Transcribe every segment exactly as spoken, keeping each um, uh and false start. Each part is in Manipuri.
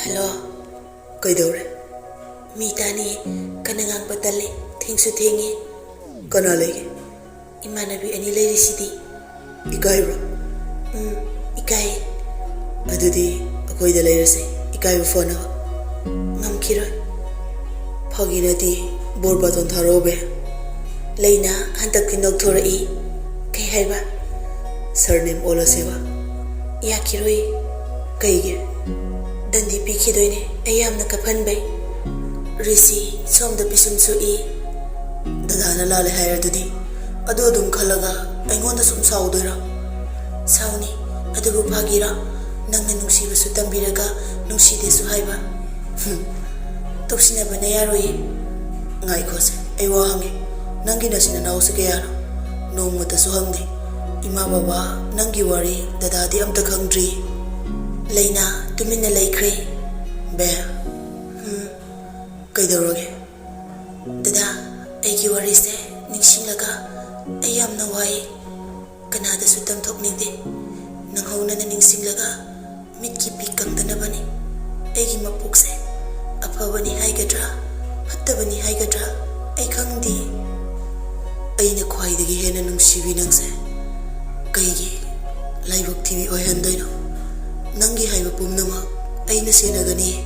ꯍꯦꯜꯂꯣ꯫ ꯀꯩꯗꯧꯔꯦ? ꯃꯤ ꯇꯥꯅꯤ꯫ ꯀꯟꯅ ꯉꯥꯡꯕ ꯇꯜꯂꯤ꯫ ꯊꯦꯡꯁꯨ ꯊꯦꯡꯉꯤ꯫ ꯀꯅꯥ ꯂꯩꯒꯦ? ꯏꯃꯥꯟꯅꯕꯤ ꯑꯅꯤ ꯂꯩꯔꯤꯁꯤꯗꯤ꯫ ꯏꯀꯥꯏꯕ꯭ꯔꯣ? ꯎꯝ, ꯏꯀꯥꯏ꯫ ꯑꯗꯨꯗꯤ ꯑꯩꯈꯣꯏꯗ ꯂꯩꯔꯁꯦ, ꯏꯀꯥꯏꯕ ꯐꯅꯕ꯫ ꯉꯝꯈꯤꯔꯣꯏ꯫ ꯐꯥꯒꯤ ꯅꯠꯇꯦ, ꯕꯣꯔ ꯕꯥꯇꯣꯟ ꯊꯥꯔꯛꯑꯣꯕꯦ꯫ ꯂꯩꯅꯥ ꯍꯟꯗꯛꯇꯤ ꯅꯣꯛꯊꯣꯔꯛꯏ꯫ ꯀꯩ ꯍꯥꯏꯕ? ꯁꯔꯅꯦꯝ ꯑꯣꯜꯂꯁꯦꯕ꯫ ꯌꯥꯈꯤꯔꯣꯏ꯫ ꯀꯩꯒꯤ? ꯗꯟꯗꯤ ꯄꯤꯈꯤꯗꯣꯏꯅꯦ, ꯑꯩ ꯌꯥꯝꯅ ꯀꯞꯍꯟꯕꯩ꯫ ꯔꯤꯁꯤ ꯁꯣꯝꯗ ꯄꯤꯁꯨꯝ ꯁꯨꯛꯏ꯫ ꯗꯗꯥꯅ ꯂꯥꯜꯂꯦ ꯍꯥꯏꯔꯗꯨꯗꯤ꯫ ꯑꯗꯨ ꯑꯗꯨꯝ ꯈꯜꯂꯒ ꯑꯩꯉꯣꯟꯗ ꯁꯨꯝ ꯁꯥꯎꯗꯣꯏꯔꯣ? ꯁꯥꯎꯅꯤ꯫ ꯑꯗꯨꯕꯨ ꯐꯥꯒꯤꯔꯣ? ꯅꯪꯅ ꯅꯨꯡꯁꯤꯕꯁꯨ ꯇꯝꯕꯤꯔꯒ ꯅꯨꯡꯁꯤꯗꯦꯁꯨ ꯍꯥꯏꯕ꯫ ꯍꯨꯝ꯫ ꯇꯧꯁꯤꯟꯅꯕꯅ ꯌꯥꯔꯣꯏꯌꯦ꯫ ꯉꯥꯏꯈꯣꯁꯦ, ꯑꯩ ꯋꯥ ꯍꯪꯒꯦ꯫ ꯅꯪꯒꯤ ꯅꯆꯤꯟ ꯅꯅꯥꯎꯁꯦ ꯀꯌꯥꯅꯣ? ꯅꯣꯡꯃꯇꯁꯨ ꯍꯪꯗꯦ꯫ ꯏꯃꯥ ꯕꯕꯥ, ꯅꯪꯒꯤ ꯋꯥꯔꯤ ꯗꯗꯥꯗꯤ ꯑꯝꯇ ꯈꯪꯗ꯭ꯔꯤ꯫ ꯂꯩꯅꯥ ꯇꯨꯃꯤꯟꯅ ꯂꯩꯈ꯭ꯔꯦ꯫ ꯕꯦ꯫ ꯎꯝ꯫ ꯀꯩꯗꯧꯔꯒꯦ? ꯗꯗꯥ, ꯑꯩꯒꯤ ꯋꯥꯔꯤꯁꯦ ꯅꯤꯡꯁꯤꯡꯂꯒ ꯑꯩ ꯌꯥꯝꯅ ꯋꯥꯏ꯫ ꯀꯅꯥꯗꯁꯨ ꯇꯝꯊꯣꯛꯅꯤꯡꯗꯦ꯫ ꯅꯪꯍꯧꯅꯅ ꯅꯤꯡꯁꯤꯡꯂꯒ ꯃꯤꯠꯀꯤ ꯄꯤ ꯀꯪꯗꯅꯕꯅꯤ꯫ ꯑꯩꯒꯤ ꯃꯄꯣꯛꯁꯦ ꯑꯐꯕꯅꯤ ꯍꯥꯏꯒꯗ꯭ꯔꯥ, ꯐꯠꯇꯕꯅꯤ ꯍꯥꯏꯒꯗ꯭ꯔꯥ, ꯑꯩ ꯈꯪꯗꯦ꯫ ꯑꯩꯅ ꯈ꯭ꯋꯥꯏꯗꯒꯤ ꯍꯦꯟꯅ ꯅꯨꯡꯁꯤꯕꯤ ꯅꯪꯁꯦ꯫ ꯀꯩꯒꯤ ꯂꯥꯏꯕꯛ ꯊꯤꯕꯤ ꯑꯣꯏꯍꯟꯗꯣꯏꯅꯣ? ꯅꯪꯒꯤ ꯍꯥꯏꯕ ꯄꯨꯝꯅꯃꯛ ꯑꯩꯅ ꯁꯦꯟꯅꯒꯅꯤ꯫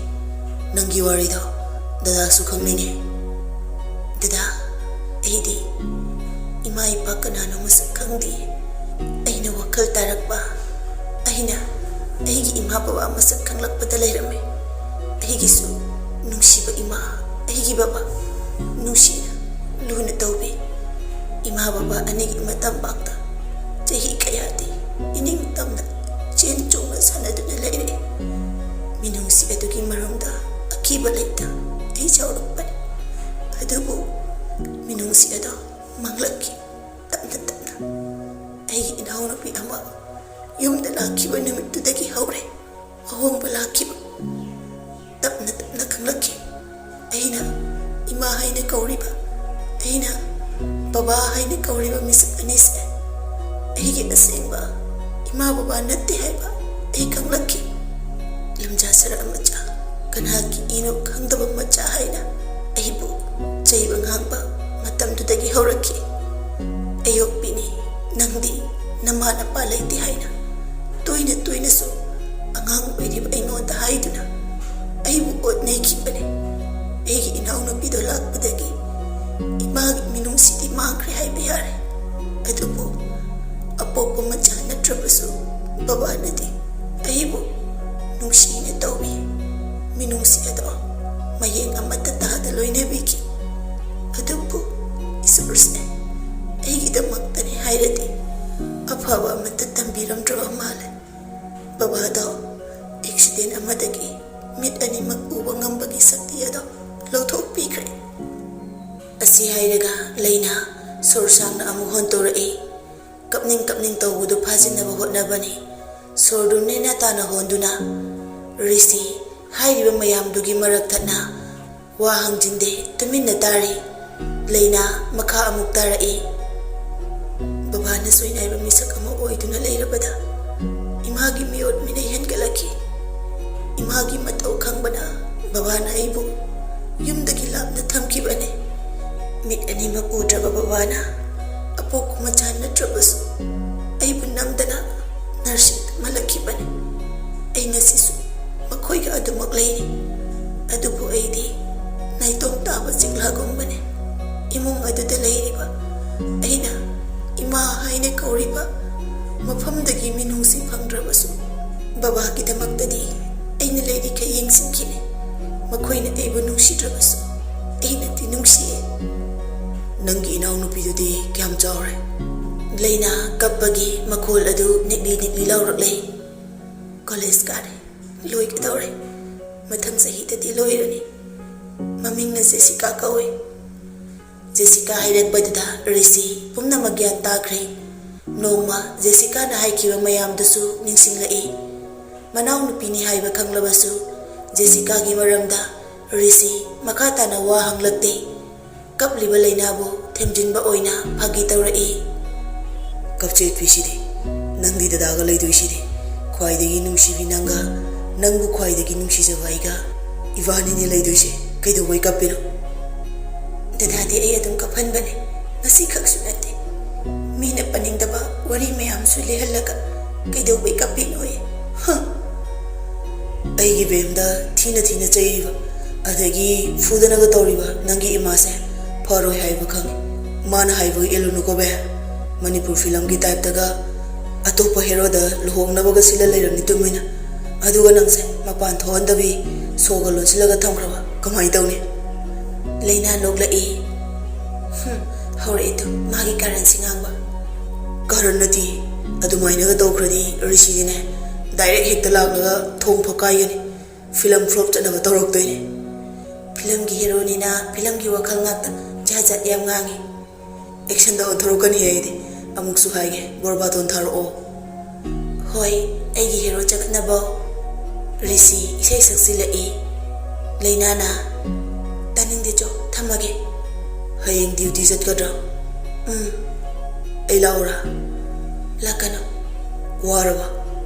ꯅꯪꯒꯤ ꯋꯥꯔꯤꯗꯣ ꯗꯗꯥꯁꯨ ꯈꯪꯅꯤꯡꯉꯤ꯫ ꯗꯗꯥ, ꯑꯩꯗꯤ ꯏꯃꯥ ꯏꯄꯥ ꯀꯅꯥꯅꯣ ꯃꯁꯛ ꯈꯪꯗꯦ꯫ ꯑꯩꯅ ꯋꯥꯈꯜ ꯇꯥꯔꯛꯄ, ꯑꯩꯅ ꯑꯩꯒꯤ ꯏꯃꯥ ꯕꯕꯥ ꯃꯁꯛ ꯈꯪꯂꯛꯄꯗ ꯂꯩꯔꯝꯃꯦ꯫ ꯑꯩꯒꯤꯁꯨ ꯅꯨꯡꯁꯤꯕ ꯏꯃꯥ, ꯑꯩꯒꯤ ꯕꯕꯥ, ꯅꯨꯡꯁꯤꯅ ꯂꯨꯅ ꯇꯧꯕꯤ꯫ ꯏꯃꯥ ꯕꯕꯥ ꯑꯅꯤꯒꯤ ꯃꯇꯝ ꯄꯥꯛꯇ ꯆꯍꯤ ꯀꯌꯥꯗꯤ ꯏꯅꯤꯡ ꯇꯝꯅ ꯆꯦꯟ ꯆꯣꯡꯅ ꯁꯥꯟꯅꯗꯨꯅ ꯂꯩꯔꯛꯏ꯫ ꯃꯤꯅꯨꯡꯁꯤ ꯑꯗꯨꯒꯤ ꯃꯔꯨꯝꯗ ꯑꯀꯤꯕ ꯂꯩꯇ ꯑꯩ ꯆꯥꯎꯔꯛꯄꯅꯤ꯫ ꯑꯗꯨꯕꯨ ꯃꯤꯅꯨꯡꯁꯤ ꯑꯗꯣ ꯃꯥꯡꯂꯛꯈꯤ꯫ ꯇꯞꯅ ꯇꯞꯅ ꯑꯩꯒꯤ ꯏꯅꯥꯎꯅꯨꯄꯤ ꯑꯃ ꯌꯨꯝꯗ ꯂꯥꯛꯈꯤꯕ ꯅꯨꯃꯤꯠꯇꯨꯗꯒꯤ ꯍꯧꯔꯦ ꯑꯍꯣꯡꯕ ꯂꯥꯛꯈꯤꯕ꯫ ꯇꯞꯅ ꯇꯞꯅ ꯈꯪꯂꯛꯈꯤ꯫ ꯑꯩꯅ ꯏꯃꯥ ꯍꯥꯏꯅ ꯀꯧꯔꯤꯕ, ꯑꯩꯅ ꯕꯕꯥ ꯍꯥꯏꯅ ꯀꯧꯔꯤꯕ ꯃꯤꯁꯛ ꯑꯅꯤꯁꯦ ꯑꯩꯒꯤ ꯑꯁꯦꯡꯕ ꯏꯃꯥ ꯕꯕꯥ ꯅꯠꯇꯦ ꯍꯥꯏꯕ ꯑꯩ ꯈꯪꯂꯛꯈꯤ꯫ ꯂꯝꯖꯥ ꯁꯔꯥ ꯃꯆꯥ, ꯀꯅꯥꯒꯤ ꯏꯅꯣ ꯈꯪꯗꯕ ꯃꯆꯥ ꯍꯥꯏꯅ ꯑꯩꯕꯨ ꯆꯩꯕ ꯉꯥꯡꯕ ꯃꯇꯝꯗꯨꯗꯒꯤ ꯍꯧꯔꯛꯈꯤ꯫ ꯑꯌꯣꯛꯄꯤꯅꯤ, ꯅꯪꯗꯤ ꯅꯃꯥ ꯅꯄꯥ ꯂꯩꯇꯦ ꯍꯥꯏꯅ ꯇꯣꯏꯅ ꯇꯣꯏꯅꯁꯨ ꯑꯉꯥꯡ ꯑꯣꯏꯔꯤꯕ ꯑꯩꯉꯣꯟꯗ ꯍꯥꯏꯗꯨꯅ ꯑꯩꯕꯨ ꯑꯣꯠꯅꯩꯈꯤꯕꯅꯤ꯫ ꯑꯩꯒꯤ ꯏꯅꯥꯎꯅꯨꯄꯤꯗꯣ ꯂꯥꯛꯄꯗꯒꯤ ꯏꯃꯥꯒꯤ ꯃꯤꯅꯨꯡꯁꯤꯗꯤ ꯃꯥꯡꯈ꯭ꯔꯦ ꯍꯥꯏꯕ ꯌꯥꯔꯦ꯫ ꯑꯗꯨꯕꯨ ꯑꯄꯣꯛꯄ ꯃꯆꯥ ꯅꯠꯇ꯭ꯔꯕꯁꯨ ꯕꯕꯥꯅꯗꯤ ꯑꯩꯕꯨ ꯅꯨꯡꯁꯤꯅ ꯇꯧꯕꯤ꯫ ꯃꯤꯅꯨꯡꯁꯤ ꯑꯗꯣ ꯃꯌꯦꯡ ꯑꯃꯠꯇ ꯇꯥꯗ ꯂꯣꯏꯅꯕꯤꯈꯤ꯫ ꯑꯗꯨꯕꯨ ꯏꯁꯣꯔꯁꯦ ꯑꯩꯒꯤꯗꯃꯛꯇꯅꯤ ꯍꯥꯏꯔꯗꯤ ꯑꯐꯕ ꯑꯃꯠꯇ ꯇꯝꯕꯤꯔꯝꯗ꯭ꯔꯕ ꯃꯥꯜꯂꯦ꯫ ꯕꯕꯥꯗꯣ ꯑꯦꯛꯁꯤꯗꯦꯟ ꯑꯃꯗꯒꯤ ꯃꯤꯠ ꯑꯅꯤꯃꯛ ꯎꯕ ꯉꯝꯕꯒꯤ ꯁꯛꯇꯤ ꯑꯗꯣ ꯂꯧꯊꯣꯛꯄꯤꯈ꯭ꯔꯦ꯫ ꯑꯁꯤ ꯍꯥꯏꯔꯒ ꯂꯩꯅꯥ ꯁꯣꯔ ꯁꯥꯡꯅ ꯑꯃꯨꯛ ꯍꯣꯟꯇꯣꯔꯛꯏ꯫ ꯀꯞꯅꯤꯡ ꯀꯞꯅꯤꯡ ꯇꯧꯕꯗꯨ ꯐꯥꯖꯤꯟꯅꯕ ꯍꯣꯠꯅꯕꯅꯤ꯫ ꯁꯣꯔꯗꯨ ꯅꯦꯅꯥ ꯇꯥꯅ ꯍꯣꯟꯗꯨꯅ ꯔꯤꯁꯤ ꯍꯥꯏꯔꯤꯕ ꯃꯌꯥꯝꯗꯨꯒꯤ ꯃꯔꯛ ꯊꯠꯅ ꯋꯥ ꯍꯪꯖꯤꯟꯗꯦ, ꯇꯨꯃꯤꯟꯅ ꯇꯥꯔꯤ꯫ ꯂꯩꯅꯥ ꯃꯈꯥ ꯑꯃꯨꯛ ꯇꯥꯔꯛꯏ꯫ ꯕꯕꯥꯅ ꯁꯣꯏꯅꯥꯏꯕ ꯃꯤꯁꯛ ꯑꯃ ꯑꯣꯏꯗꯨꯅ ꯂꯩꯔꯕꯗ ꯏꯃꯥꯒꯤ ꯃꯤꯑꯣꯠ ꯃꯤꯅꯩ ꯍꯦꯟꯒꯠꯂꯛꯈꯤ꯫ ꯏꯃꯥꯒꯤ ꯃꯇꯧ ꯈꯪꯕꯅ ꯕꯕꯥꯅ ꯑꯩꯕꯨ ꯌꯨꯝꯗꯒꯤ ꯂꯥꯞꯅ ꯊꯝꯈꯤꯕꯅꯤ꯫ ꯃꯤꯠ ꯑꯅꯤꯃꯛ ꯎꯗ꯭ꯔꯕ ꯕꯕꯥꯅ ꯑꯄꯣꯛꯄ ꯃꯆꯥ ꯅꯠꯇ꯭ꯔꯕꯁꯨ ꯑꯩꯕꯨ ꯅꯝꯗꯅ ꯅꯔꯁꯤꯡ ꯇꯝꯍꯜꯂꯛꯈꯤꯕꯅꯤ꯫ ꯑꯩ ꯉꯁꯤꯁꯨ ꯃꯈꯣꯏꯒ ꯑꯗꯨꯃꯛ ꯂꯩꯔꯤ꯫ ꯑꯗꯨꯕꯨ ꯑꯩꯗꯤ ꯅꯥꯏꯇꯣꯝ ꯇꯥꯕ ꯆꯤꯛꯂꯥꯒꯨꯝꯕꯅꯤ꯫ ꯏꯃꯨꯡ ꯑꯗꯨꯗ ꯂꯩꯔꯤꯕ ꯑꯩꯅ ꯏꯃꯥ ꯍꯥꯏꯅ ꯀꯧꯔꯤꯕ ꯃꯐꯝꯗꯒꯤ ꯃꯤꯅꯨꯡꯁꯤ ꯐꯪꯗ꯭ꯔꯕꯁꯨ ꯕꯕꯥꯒꯤꯗꯃꯛꯇꯗꯤ ꯑꯩꯅ ꯂꯩꯔꯤꯈꯩ ꯌꯦꯡꯁꯤꯟꯈꯤꯅꯤ꯫ ꯃꯈꯣꯏꯅ ꯑꯩꯕꯨ ꯅꯨꯡꯁꯤꯗ꯭ꯔꯕꯁꯨ ꯑꯩꯅꯗꯤ ꯅꯨꯡꯁꯤꯌꯦ꯫ "ꯅꯪꯒꯤ ꯏꯅꯥꯎꯅꯨꯄꯤꯗꯨꯗꯤ ꯀꯌꯥꯝ ꯆꯥꯎꯔꯦ?" ꯂꯩꯅꯥ ꯀꯞꯄꯒꯤ ꯃꯈꯣꯜ ꯑꯗꯨ ꯅꯤꯛꯂꯤ ꯅꯤꯛꯂꯤ ꯂꯥꯎꯔꯛꯂꯦ꯫ "ꯀꯣꯂꯦꯖ ꯀꯥꯔꯦ, ꯂꯣꯏꯒꯗꯧꯔꯦ꯫ ꯃꯊꯪ ꯆꯍꯤꯗꯗꯤ ꯂꯣꯏꯔꯅꯤ꯫ ꯃꯃꯤꯡꯅ ꯖꯦꯁꯤꯀꯥ ꯀꯧꯏ꯫" ꯖꯦꯁꯤꯀꯥ ꯍꯥꯏꯔꯛꯄꯗꯨꯗ ꯔꯤꯁꯤ ꯄꯨꯝꯅꯃꯛ ꯒ꯭ꯌꯥꯟ ꯇꯥꯈ꯭ꯔꯦ꯫ ꯅꯣꯡꯃ ꯖꯦꯁꯤꯀꯥꯅ ꯍꯥꯏꯈꯤꯕ ꯃꯌꯥꯝꯗꯨꯁꯨ ꯅꯤꯡꯁꯤꯡꯂꯛꯏ꯫ ꯃꯅꯥꯎꯅꯨꯄꯤꯅꯤ ꯍꯥꯏꯕ ꯈꯪꯂꯕꯁꯨ ꯖꯦꯁꯤꯀꯥꯒꯤ ꯃꯔꯝꯗ ꯔꯤꯁꯤ ꯃꯈꯥ ꯇꯥꯅ ꯋꯥ ꯍꯪꯂꯛꯇꯦ꯫ ꯀꯞꯂꯤꯕ ꯂꯩꯅꯥꯕꯨ ꯊꯦꯝꯖꯤꯟꯕ ꯑꯣꯏꯅ ꯐꯥꯒꯤ ꯇꯧꯔꯛꯏ꯫ "ꯀꯞꯆꯦꯠꯄꯤꯁꯤꯗꯤ, ꯅꯪꯗꯤ ꯗꯗꯥꯒ ꯂꯩꯗꯣꯏꯁꯤꯗꯤ, ꯈ꯭ꯋꯥꯏꯗꯒꯤ ꯅꯨꯡꯁꯤꯕꯤ ꯅꯪꯒ ꯅꯪꯕꯨ ꯈ꯭ꯋꯥꯏꯗꯒꯤ ꯅꯨꯡꯁꯤꯖꯕ ꯑꯩꯒ ꯏꯕꯥꯅꯤꯅꯤ ꯂꯩꯗꯣꯏꯁꯦ꯫ ꯀꯩꯗꯧꯕꯩ ꯀꯞꯄꯤꯅꯣ? ꯗꯗꯥꯗꯤ ꯑꯩ ꯑꯗꯨꯝ ꯀꯞꯍꯟꯕꯅꯦ, ꯉꯁꯤꯈꯛꯁꯨ ꯅꯠꯇꯦ꯫ ꯃꯤꯅ ꯄꯟꯅꯤꯡꯗꯕ ꯋꯥꯔꯤ ꯃꯌꯥꯝꯁꯨ ꯂꯤꯍꯜꯂꯒ ꯀꯩꯗꯧꯕꯩ ꯀꯞꯄꯤꯅꯣꯌꯦ? ꯍ! ꯑꯩꯒꯤ ꯕꯦꯝꯗ ꯊꯤꯅ ꯊꯤꯅ ꯆꯩꯔꯤꯕ, ꯑꯗꯒꯤ ꯐꯨꯗꯅꯒ ꯇꯧꯔꯤꯕ ꯅꯪꯒꯤ ꯏꯃꯥꯁꯦ ꯐꯔꯣꯏ ꯍꯥꯏꯕ ꯈꯪꯉꯤ꯫ ꯃꯥꯅ ꯍꯥꯏꯕꯒ ꯏꯜꯂꯨꯅꯨꯀꯣ ꯕꯦ꯫ ꯃꯅꯤꯄꯨꯔ ꯐꯤꯂꯝꯒꯤ ꯇꯥꯏꯞꯇꯒ ꯑꯇꯣꯞꯄ ꯍꯦꯔꯣꯗ ꯂꯨꯍꯣꯡꯅꯕꯒ ꯁꯤꯜꯂ ꯂꯩꯔꯝꯅꯤ ꯇꯨꯃꯤꯟꯅ꯫ ꯑꯗꯨꯒ ꯅꯪꯁꯦ ꯃꯄꯥꯟ ꯊꯣꯛꯍꯟꯗꯕꯤ ꯁꯣꯒ ꯂꯣꯟꯁꯤꯜꯂꯒ ꯊꯝꯈ꯭ꯔꯕ ꯀꯃꯥꯏꯅ ꯇꯧꯅꯤ? ꯂꯩꯅꯥ ꯅꯣꯛꯂꯛꯏ꯫ ꯍꯨꯝ, ꯍꯧꯔꯛꯑꯦ ꯇꯨ ꯃꯥꯒꯤ ꯀꯥꯔꯟꯁꯤ ꯉꯥꯡꯕ꯫ ꯀꯥꯔꯟ ꯅꯠꯇꯦ, ꯑꯗꯨꯃꯥꯏꯅꯒ ꯇꯧꯈ꯭ꯔꯗꯤ ꯔꯤꯁꯤꯗꯤꯅꯦ ꯗꯥꯏꯔꯦꯛ ꯍꯦꯛꯇ ꯂꯥꯛꯂꯒ ꯊꯣꯡ ꯐꯛꯀꯥꯏꯒꯅꯤ꯫ ꯐꯤꯂꯝ ꯐ꯭ꯂꯣꯞ ꯆꯠꯅꯕ ꯇꯧꯔꯛꯇꯣꯏꯅꯦ꯫ ꯐꯤꯂꯝꯒꯤ ꯍꯦꯔꯣꯅꯤꯅ ꯐꯤꯂꯝꯒꯤ ꯋꯥꯈꯜ ꯉꯥꯛꯇ ꯖꯥꯠ ꯖꯥꯠ ꯌꯥꯝ ꯉꯥꯡꯉꯤ꯫ ꯑꯦꯛꯁꯟꯗ ꯑꯣꯟꯊꯣꯔꯛꯀꯅꯤ ꯑꯩꯗꯤ꯫ ꯑꯃꯨꯛꯁꯨ ꯍꯥꯏꯒꯦ, ꯕꯣꯔꯕꯥꯇꯣꯟ ꯊꯥꯔꯛꯑꯣ꯫ ꯍꯣꯏ, ꯑꯩꯒꯤ ꯍꯦꯔꯣ ꯆꯠꯅꯕ꯫ ꯔꯤꯁꯤ ꯏꯁꯩ ꯁꯛꯆꯤꯜꯂꯛꯏ꯫ ꯂꯩꯅꯥꯅ, "ꯇꯥꯅꯤꯡꯗꯦ ꯆꯣ, ꯊꯝꯃꯒꯦ"꯫ "ꯍꯌꯦꯡ ꯗ꯭ꯌꯨꯇꯤ ꯆꯠꯀꯗ꯭ꯔꯥ?" "ꯎꯝ"꯫ "ꯑꯩ ꯂꯥꯛꯎꯔꯥ?" "ꯂꯥꯛꯀꯅꯨ"꯫ "ꯋꯥꯔꯕ?"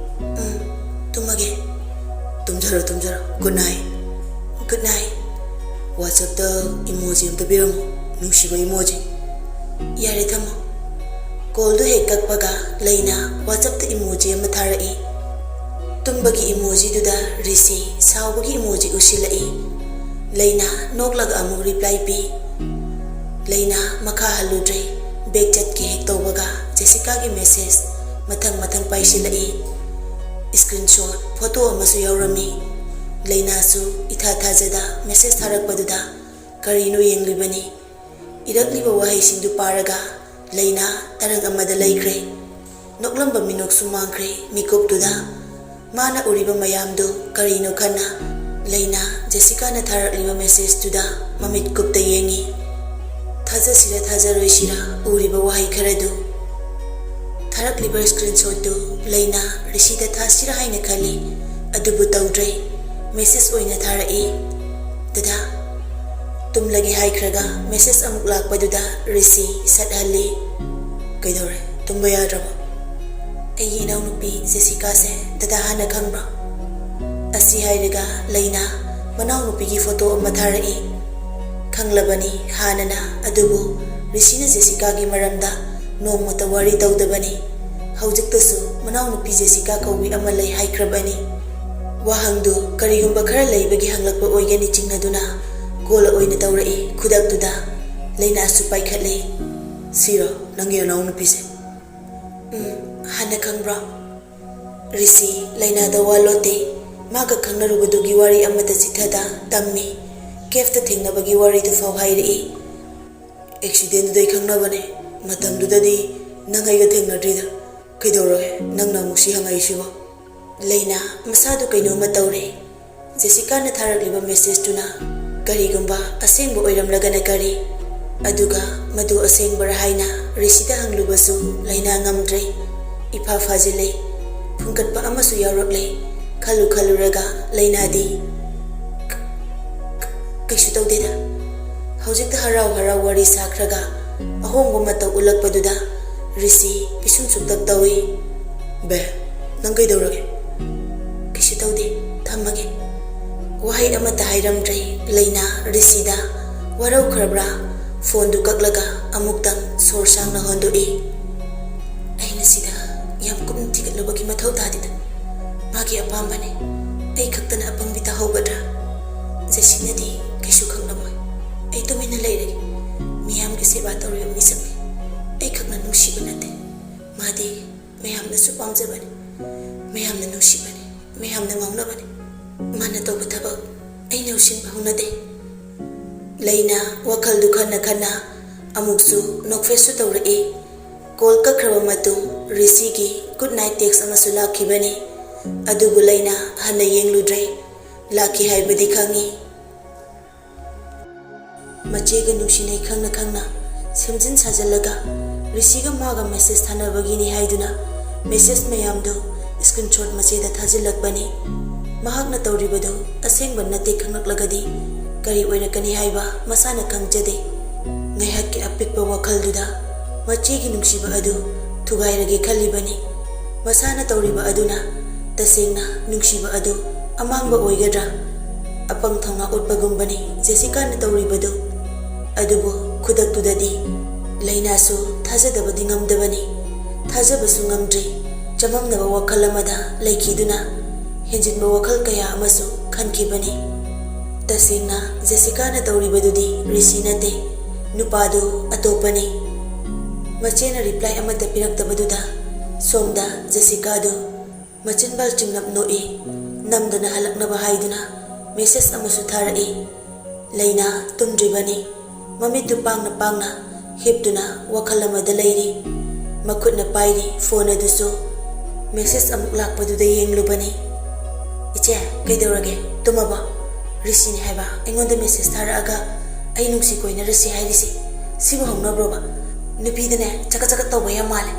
"ꯎꯝ, ꯇꯨꯝꯃꯒꯦ"꯫ "ꯇꯨꯝꯖꯔꯣ, ꯇꯨꯝꯖꯔꯣ꯫ Good night". "Good night". ꯋꯥꯆꯞꯇ ꯏꯃꯣꯖꯤ ꯑꯝꯇ ꯄꯤꯔꯝꯃꯣ, ꯅꯨꯡꯁꯤꯕ ꯏꯃꯣꯖꯤ꯫ "ꯌꯥꯔꯦ, ꯊꯝꯃꯣ"꯫ ꯀꯣꯜꯗꯨ ꯍꯦꯛ ꯀꯛꯄꯒ ꯂꯩꯅꯥ ꯋꯥꯆꯞꯇ ꯏꯃꯣꯖꯤ ꯑꯃ ꯊꯥꯔꯛꯏ꯫ ꯇꯨꯝꯕꯒꯤ ꯏꯃꯣꯖꯤꯗꯨꯗ ꯔꯤꯁꯤ ꯁꯥꯎꯕꯒꯤ ꯏꯃꯣꯖꯤ ꯎꯁꯤꯜꯂꯛꯏ꯫ ꯂꯩꯅꯥ ꯅꯣꯛꯂꯒ ꯑꯃꯨꯛ ꯔꯤꯄ꯭ꯂꯥꯏ ꯄꯤ꯫ ꯂꯩꯅꯥ ꯃꯈꯥ ꯍꯜꯂꯨꯗ꯭ꯔꯦ꯫ ꯕꯦꯛ ꯆꯠꯀꯦ ꯍꯦꯛ ꯇꯧꯕꯒ ꯖꯦꯁꯤꯀꯥꯒꯤ ꯃꯦꯁꯦꯖ ꯃꯊꯪ ꯃꯊꯪ ꯄꯥꯏꯁꯤꯜꯂꯛꯏ꯫ ꯁ꯭ꯀ꯭ꯔꯤꯟꯁꯣꯠ ꯐꯣꯇꯣ ꯑꯃꯁꯨ ꯌꯥꯎꯔꯝꯃꯤ꯫ ꯂꯩꯅꯥꯁꯨ ꯏꯊꯥ ꯊꯥꯖꯗ ꯃꯦꯁꯦꯖ ꯊꯥꯔꯛꯄꯗꯨꯗ ꯀꯔꯤꯅꯣ ꯌꯦꯡꯂꯤꯕꯅꯤ꯫ ꯏꯔꯛꯂꯤꯕ ꯋꯥꯍꯩꯁꯤꯡꯗꯨ ꯄꯥꯔꯒ ꯂꯩꯅꯥ ꯇꯔꯪ ꯑꯃꯗ ꯂꯩꯈ꯭ꯔꯦ꯫ ꯅꯣꯛꯂꯝꯕ ꯃꯤꯅꯣꯛꯁꯨ ꯃꯥꯡꯈ꯭ꯔꯦ ꯃꯤꯀꯨꯞꯇꯨꯗ꯫ ꯃꯥꯅ ꯎꯔꯤꯕ ꯃꯌꯥꯝꯗꯨ ꯀꯔꯤꯅꯣ ꯈꯟꯅ ꯂꯩꯅꯥ ꯖꯦꯁꯤꯀꯥꯅ ꯊꯥꯔꯛꯂꯤꯕ ꯃꯦꯁꯦꯖꯇꯨꯗ ꯃꯃꯤꯠ ꯀꯨꯞꯇ ꯌꯦꯡꯉꯤ꯫ ꯊꯥꯖꯁꯤꯔ ꯊꯥꯖꯔꯣꯏꯁꯤꯔ ꯎꯔꯤꯕ ꯋꯥꯍꯩ ꯈꯔꯗꯨ꯫ ꯊꯥꯔꯛꯂꯤꯕ ꯁ꯭ꯀ꯭ꯔꯤꯟꯁꯣꯠꯇꯨ ꯂꯩꯅꯥ ꯔꯤꯁꯤꯗ ꯊꯥꯁꯤꯔ ꯍꯥꯏꯅ ꯈꯜꯂꯤ, ꯑꯗꯨꯕꯨ ꯇꯧꯗ꯭ꯔꯦ꯫ ꯃꯦꯁꯦꯖ ꯑꯣꯏꯅ ꯊꯥꯔꯛꯏ꯫ "ꯗꯗꯥ"꯫ ꯇꯨꯝꯂꯒꯦ ꯍꯥꯏꯈ꯭ꯔꯒ ꯃꯦꯁꯦꯖ ꯑꯃꯨꯛ ꯂꯥꯛꯄꯗꯨꯗ ꯔꯤꯁꯤ ꯁꯠꯍꯜꯂꯤ꯫ "ꯀꯩꯗꯧꯔꯦ? ꯇꯨꯝꯕ ꯌꯥꯗ꯭ꯔꯕꯣ?" "ꯑꯩꯒꯤ ꯏꯅꯥꯎꯅꯨꯄꯤ ꯖꯦꯁꯤꯀꯥꯁꯦ ꯗꯗꯥ ꯍꯥꯟꯅ ꯈꯪꯕ꯭ꯔꯣ?" ꯑꯁꯤ ꯍꯥꯏꯔꯒ ꯂꯩꯅꯥ ꯃꯅꯥꯎꯅꯨꯄꯤꯒꯤ ꯐꯣꯇꯣ ꯑꯃ ꯊꯥꯔꯛꯏ꯫ ꯈꯪꯂꯕꯅꯤ ꯍꯥꯟꯅꯅ, ꯑꯗꯨꯕꯨ ꯔꯤꯁꯤꯅ ꯖꯦꯁꯤꯀꯥꯒꯤ ꯃꯔꯝꯗ ꯅꯣꯡꯃꯇ ꯋꯥꯔꯤ ꯇꯧꯗꯕꯅꯤ꯫ ꯍꯧꯖꯤꯛꯇꯁꯨ ꯃꯅꯥꯎꯅꯨꯄꯤ ꯖꯦꯁꯤꯀꯥ ꯀꯧꯕꯤ ꯑꯃ ꯂꯩ ꯍꯥꯏꯈ꯭ꯔꯕꯅꯤ꯫ ꯋꯥꯍꯪꯗꯨ ꯀꯔꯤꯒꯨꯝꯕ ꯈꯔ ꯂꯩꯕꯒꯤ ꯍꯪꯂꯛꯄ ꯑꯣꯏꯒꯅꯤ ꯆꯤꯡꯅꯗꯨꯅ ꯀꯣꯜ ꯑꯣꯏꯅ ꯇꯧꯔꯛꯏ꯫ ꯈꯨꯗꯛꯇꯨꯗ ꯂꯩꯅꯥꯁꯨ ꯄꯥꯏꯈꯠꯂꯤ꯫ "ꯁꯤꯔꯣ ꯅꯪꯒꯤ ꯅꯅꯥꯎꯅꯨꯄꯤꯁꯦ?" "ꯎꯝ, ꯍꯥꯟꯅ ꯈꯪꯕ꯭ꯔꯣ?" ꯔꯤꯁꯤ ꯂꯩꯅꯥꯗ ꯋꯥ ꯂꯣꯠꯇꯦ꯫ ꯃꯥꯒ ꯈꯪꯅꯔꯨꯕꯗꯨꯒꯤ ꯋꯥꯔꯤ ꯑꯃꯠꯇ ꯆꯤꯊꯗ ꯇꯝꯃꯤ꯫ ꯀꯦꯐꯇ ꯊꯦꯡꯅꯕꯒꯤ ꯋꯥꯔꯤꯗꯨ ꯐꯥꯎ ꯍꯥꯏꯔꯛꯏ꯫ "ꯑꯦꯛꯁꯤꯗꯦꯟꯗꯨꯗꯩ ꯈꯪꯅꯕꯅꯦ꯫ ꯃꯇꯝꯗꯨꯗꯗꯤ ꯅꯪ ꯑꯩꯒ ꯊꯦꯡꯅꯗ꯭ꯔꯤꯗ꯫ ꯀꯩꯗꯧꯔꯒꯦ ꯅꯪꯅ ꯑꯃꯨꯛ ꯁꯤ ꯍꯪꯉꯛꯏꯁꯤꯕꯣ?" ꯂꯩꯅꯥ ꯃꯁꯥꯗꯨ ꯀꯩꯅꯣꯝꯃ ꯇꯧꯔꯦ꯫ ꯖꯦꯁꯤꯀꯥꯅ ꯊꯥꯔꯛꯂꯤꯕ ꯃꯦꯁꯦꯖꯇꯨꯅ ꯀꯔꯤꯒꯨꯝꯕ ꯑꯁꯦꯡꯕ ꯑꯣꯏꯔꯝꯂꯒꯅ ꯀꯔꯤ? ꯑꯗꯨꯒ ꯃꯗꯨ ꯑꯁꯦꯡꯕꯔꯥ ꯍꯥꯏꯅ ꯔꯤꯁꯤꯗ ꯍꯪꯂꯨꯕꯁꯨ ꯂꯩꯅꯥ ꯉꯝꯗ꯭ꯔꯦ꯫ ꯏꯐꯥ ꯐꯥꯖꯤꯜꯂꯦ꯫ ꯐꯨꯟꯒꯠꯄ ꯑꯃꯁꯨ ꯌꯥꯎꯔꯛꯂꯦ꯫ ꯈꯜꯂꯨ ꯈꯜꯂꯨꯔꯒ ꯂꯩꯅꯥꯗꯤ, "ꯀ-, ꯀ-, ꯀꯩꯁꯨ ꯇꯧꯗꯦꯗ꯫" ꯍꯧꯖꯤꯛꯇ ꯍꯔꯥꯎ ꯍꯔꯥꯎ ꯋꯥꯔꯤ ꯁꯥꯈ꯭ꯔꯒ ꯑꯍꯣꯡꯕ ꯃꯇꯧ ꯎꯠꯂꯛꯄꯗꯨꯗ ꯔꯤꯁꯤ ꯄꯤꯁꯨꯝ ꯁꯨꯛꯇꯛ ꯇꯧꯏ꯫ "ꯕꯦ, ꯅꯪ ꯀꯩꯗꯧꯔꯒꯦ?" "ꯀꯩꯁꯨ ꯇꯧꯗꯦ, ꯊꯝꯃꯒꯦ꯫" ꯋꯥꯍꯩ ꯑꯃꯠꯇ ꯍꯥꯏꯔꯝꯗ꯭ꯔꯦ ꯂꯩꯅꯥ ꯔꯤꯁꯤꯗ꯫ ꯋꯥꯔꯧꯈ꯭ꯔꯕ꯭ꯔꯥ? ꯐꯣꯟꯗꯨ ꯀꯛꯂꯒ ꯑꯃꯨꯛꯇꯪ ꯁꯣꯔ ꯁꯥꯡꯅ ꯍꯣꯟꯗꯣꯛꯏ꯫ "ꯑꯩꯅ ꯁꯤꯗ ꯌꯥꯝ ꯀꯨꯞꯅ ꯊꯤꯒꯠꯂꯨꯕꯒꯤ ꯃꯊꯧ ꯇꯥꯗꯦꯗ꯫ ꯃꯥꯒꯤ ꯑꯄꯥꯝꯕꯅꯤ꯫ ꯑꯩ ꯈꯛꯇꯅ ꯑꯄꯪꯕꯤ ꯇꯥꯍꯧꯒꯗ꯭ꯔꯥ? ꯖꯦꯁꯤꯅꯗꯤ ꯀꯩꯁꯨ ꯈꯪꯂꯝꯃꯣꯏ꯫ ꯑꯩ ꯇꯨꯃꯤꯟꯅ ꯂꯩꯔꯒꯦ꯫ ꯃꯤꯌꯥꯝꯒꯤ ꯁꯦꯕꯥ ꯇꯧꯔꯤꯕ ꯃꯤꯁꯛꯅꯤ꯫ ꯑꯩ ꯈꯛꯅ ꯅꯨꯡꯁꯤꯕ ꯅꯠꯇꯦ꯫ ꯃꯥꯗꯤ ꯃꯌꯥꯝꯅꯁꯨ ꯄꯥꯝꯖꯕꯅꯤ꯫ ꯃꯌꯥꯝꯅ ꯅꯨꯡꯁꯤꯕꯅꯤ꯫ ꯃꯌꯥꯝꯅ ꯉꯥꯎꯅꯕꯅꯤ꯫ ꯃꯥꯅ ꯇꯧꯕ ꯊꯕꯛ ꯑꯩꯅ ꯎꯁꯤꯟꯕ ꯍꯧꯅꯗꯦ꯫" ꯂꯩꯅꯥ ꯋꯥꯈꯜꯗꯨ ꯈꯟꯅ ꯈꯟꯅ ꯑꯃꯨꯛꯁꯨ ꯅꯣꯛꯐꯦꯁꯁꯨ ꯇꯧꯔꯛꯏ꯫ ꯀꯣꯜ ꯀꯛꯈ꯭ꯔꯕ ꯃꯇꯨꯡ ꯔꯤꯁꯤꯒꯤ ꯒꯨꯗ ꯅꯥꯏꯠ ꯇꯦꯛꯁ ꯑꯃꯁꯨ ꯂꯥꯛꯈꯤꯕꯅꯤ꯫ ꯑꯗꯨꯕꯨ ꯂꯩꯅꯥ ꯍꯟꯅ ꯌꯦꯡꯂꯨꯗ꯭ꯔꯦ꯫ ꯂꯥꯛꯈꯤ ꯍꯥꯏꯕꯗꯤ ꯈꯪꯏ꯫ ꯃꯆꯦꯒ ꯅꯨꯡꯁꯤꯅꯩ ꯈꯪꯅ ꯈꯪꯅ ꯁꯦꯝꯖꯤꯟ ꯁꯥꯖꯤꯜꯂꯒ ꯔꯤꯁꯤꯒ ꯃꯥꯒ ꯃꯦꯁꯦꯖ ꯊꯥꯅꯕꯒꯤꯅꯤ ꯍꯥꯏꯗꯨꯅ ꯃꯦꯁꯦꯖ ꯃꯌꯥꯝꯗꯨ ꯁ꯭ꯀ꯭ꯔꯤꯟꯁꯣꯠ ꯃꯆꯦꯗ ꯊꯥꯖꯤꯜꯂꯛꯄꯅꯤ꯫ ꯃꯍꯥꯛꯅ ꯇꯧꯔꯤꯕꯗꯨ ꯑꯁꯦꯡꯕ ꯅꯠꯇꯦ ꯈꯪꯂꯛꯂꯒꯗꯤ ꯀꯔꯤ ꯑꯣꯏꯔꯛꯀꯅꯤ ꯍꯥꯏꯕ ꯃꯁꯥꯅ ꯈꯪꯖꯗꯦ꯫ ꯉꯥꯏꯍꯥꯛꯀꯤ ꯑꯄꯤꯛꯄ ꯋꯥꯈꯜꯗꯨꯗ ꯃꯆꯦꯒꯤ ꯅꯨꯡꯁꯤꯕ ꯑꯗꯨ ꯊꯨꯒꯥꯏꯔꯒꯦ ꯈꯜꯂꯤꯕꯅꯤ꯫ ꯃꯁꯥꯅ ꯇꯧꯔꯤꯕ ꯑꯗꯨꯅ ꯇꯁꯦꯡꯅ ꯅꯨꯡꯁꯤꯕ ꯑꯗꯨ ꯑꯃꯥꯡꯕ ꯑꯣꯏꯒꯗ꯭ꯔꯥ? ꯑꯄꯪ ꯊꯧꯅꯥ ꯎꯠꯄꯒꯨꯝꯕꯅꯤ ꯖꯦꯁꯤꯀꯥꯅ ꯇꯧꯔꯤꯕꯗꯨ꯫ ꯑꯗꯨꯕꯨ ꯈꯨꯗꯛꯇꯨꯗꯗꯤ ꯂꯩꯅꯥꯁꯨ ꯊꯥꯖꯗꯕꯗꯤ ꯉꯝꯗꯕꯅꯤ꯫ ꯊꯥꯖꯕꯁꯨ ꯉꯝꯗ꯭ꯔꯤ꯫ ꯆꯃꯝꯅꯕ ꯋꯥꯈꯜ ꯑꯃꯗ ꯂꯩꯈꯤꯗꯨꯅ ꯍꯦꯟꯖꯤꯟꯕ ꯋꯥꯈꯜ ꯀꯌꯥ ꯑꯃꯁꯨ ꯈꯟꯈꯤꯕꯅꯤ꯫ ꯇꯁꯦꯡꯅ ꯖꯦꯁꯤꯀꯥꯅ ꯇꯧꯔꯤꯕꯗꯨꯗꯤ ꯔꯤꯁꯤ ꯅꯠꯇꯦ, ꯅꯨꯄꯥꯗꯨ ꯑꯇꯣꯞꯄꯅꯤ꯫ ꯃꯆꯦꯅ ꯔꯤꯄ꯭ꯂꯥꯏ ꯑꯃꯠꯇ ꯄꯤꯔꯛꯇꯕꯗꯨꯗ ꯁꯣꯝꯗ ꯖꯦꯁꯤꯀꯥꯗꯨ ꯃꯆꯤꯟꯕꯥꯜ ꯆꯤꯡꯅꯞ ꯅꯣꯛꯏ꯫ ꯅꯝꯗꯅ ꯍꯜꯂꯛꯅꯕ ꯍꯥꯏꯗꯨꯅ ꯃꯦꯁꯦꯖ ꯑꯃꯁꯨ ꯊꯥꯔꯛꯏ꯫ ꯂꯩꯅꯥ ꯇꯨꯝꯗ꯭ꯔꯤꯕꯅꯤ꯫ ꯃꯃꯤꯠꯇꯨ ꯄꯥꯡꯅ ꯄꯥꯡꯅ ꯍꯤꯞꯇꯨꯅ ꯋꯥꯈꯜ ꯑꯃꯗ ꯂꯩꯔꯤ꯫ ꯃꯈꯨꯠꯅ ꯄꯥꯏꯔꯤ ꯐꯣꯟ ꯑꯗꯨꯁꯨ꯫ ꯃꯦꯁꯦꯖ ꯑꯃꯨꯛ ꯂꯥꯛꯄꯗꯨꯗ ꯌꯦꯡꯂꯨꯕꯅꯤ꯫ "ꯏꯆꯦ, ꯀꯩꯗꯧꯔꯒꯦ? ꯇꯨꯝꯃꯕꯣ? ꯔꯤꯁꯤꯅꯤ ꯍꯥꯏꯕ ꯑꯩꯉꯣꯟꯗ ꯃꯦꯁꯦꯖ ꯊꯥꯔꯛꯑꯒ ꯑꯩ ꯅꯨꯡꯁꯤ ꯀꯣꯏꯅꯔꯁꯤ ꯍꯥꯏꯔꯤꯁꯤ꯫ ꯁꯤꯕꯨ ꯍꯧꯅꯕ꯭ꯔꯣꯕ? ꯅꯨꯄꯤꯗꯅꯦ ꯆꯀꯠ ꯆꯀꯠ ꯇꯧꯕ ꯌꯥꯝ ꯃꯥꯜꯂꯦ꯫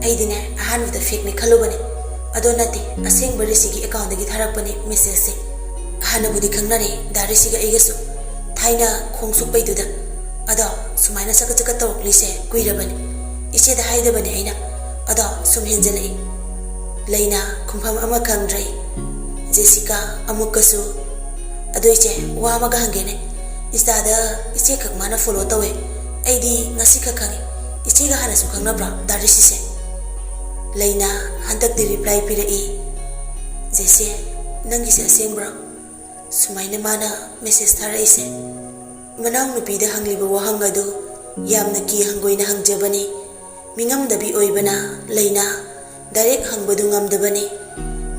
ꯑꯩꯗꯤꯅꯦ ꯑꯍꯥꯟꯕꯗ ꯐꯦꯛꯅꯤ ꯈꯜꯂꯨꯕꯅꯦ꯫ ꯑꯗꯣ ꯅꯠꯇꯦ, ꯑꯁꯦꯡꯕ ꯔꯤꯁꯤꯒꯤ ꯑꯦꯀꯥꯎꯟꯗꯒꯤ ꯊꯥꯔꯛꯄꯅꯦ ꯃꯦꯁꯦꯖꯁꯦ꯫ ꯍꯥꯟꯅꯕꯨꯗꯤ ꯈꯪꯅꯔꯦ ꯗꯥ ꯔꯤꯁꯤꯒ ꯑꯩꯒꯁꯨ, ꯊꯥꯏꯅ ꯈꯣꯡ ꯁꯣꯛꯄꯩꯗꯨꯗ꯫ ꯑꯗꯣ ꯁꯨꯃꯥꯏꯅ ꯆꯀꯠ ꯆꯀꯠ ꯇꯧꯔꯛꯂꯤꯁꯦ ꯀꯨꯏꯔꯕꯅꯤ꯫ ꯏꯆꯦꯗ ꯍꯥꯏꯗꯕꯅꯦ ꯑꯩꯅ꯫ ꯑꯗꯣ ꯁꯨꯝ ꯍꯦꯟꯖꯜꯂꯛꯏ꯫" ꯂꯩꯅꯥ ꯈꯨꯝꯐꯝ ꯑꯃ ꯈꯪꯗ꯭ꯔꯦ꯫ ꯖꯦꯁꯤꯀꯥ ꯑꯃꯨꯛꯀꯁꯨ, "ꯑꯗꯣ ꯏꯆꯦ, ꯋꯥ ꯑꯃꯒ ꯍꯪꯒꯦꯅꯦ꯫ ꯏꯟꯁꯇꯥꯗ ꯏꯆꯦ ꯈꯛ ꯃꯥꯅ ꯐꯣꯂꯣ ꯇꯧꯋꯦ꯫ ꯑꯩꯗꯤ ꯉꯁꯤ ꯈꯛ ꯈꯪꯉꯤ꯫ ꯏꯆꯦꯒ ꯍꯥꯟꯅꯁꯨ ꯈꯪꯅꯕ꯭ꯔꯣ ꯗꯥ ꯔꯤꯁꯤꯁꯦ?" ꯂꯩꯅꯥ ꯍꯟꯗꯛꯇꯤ ꯔꯤꯄ꯭ꯂꯥꯏ ꯄꯤꯔꯛꯏ꯫ "ꯖꯦꯁꯤ, ꯅꯪꯒꯤꯁꯦ ꯑꯁꯦꯡꯕ꯭ꯔꯣ?" ꯁꯨꯃꯥꯏꯅ ꯃꯥꯅ ꯃꯦꯁꯦꯖ ꯊꯥꯔꯛꯏꯁꯦ꯫ ꯃꯅꯥꯎꯅꯨꯄꯤꯗ ꯍꯪꯂꯤꯕ ꯋꯥꯍꯪ ꯑꯗꯨ ꯌꯥꯝꯅ ꯀꯤ ꯍꯪꯒꯣꯏꯅ ꯍꯪꯖꯕꯅꯤ꯫ ꯃꯤꯉꯝꯗꯕꯤ ꯑꯣꯏꯕꯅ ꯂꯩꯅꯥ ꯗꯥꯏꯔꯦꯛ ꯍꯪꯕꯗꯨ ꯉꯝꯗꯕꯅꯤ꯫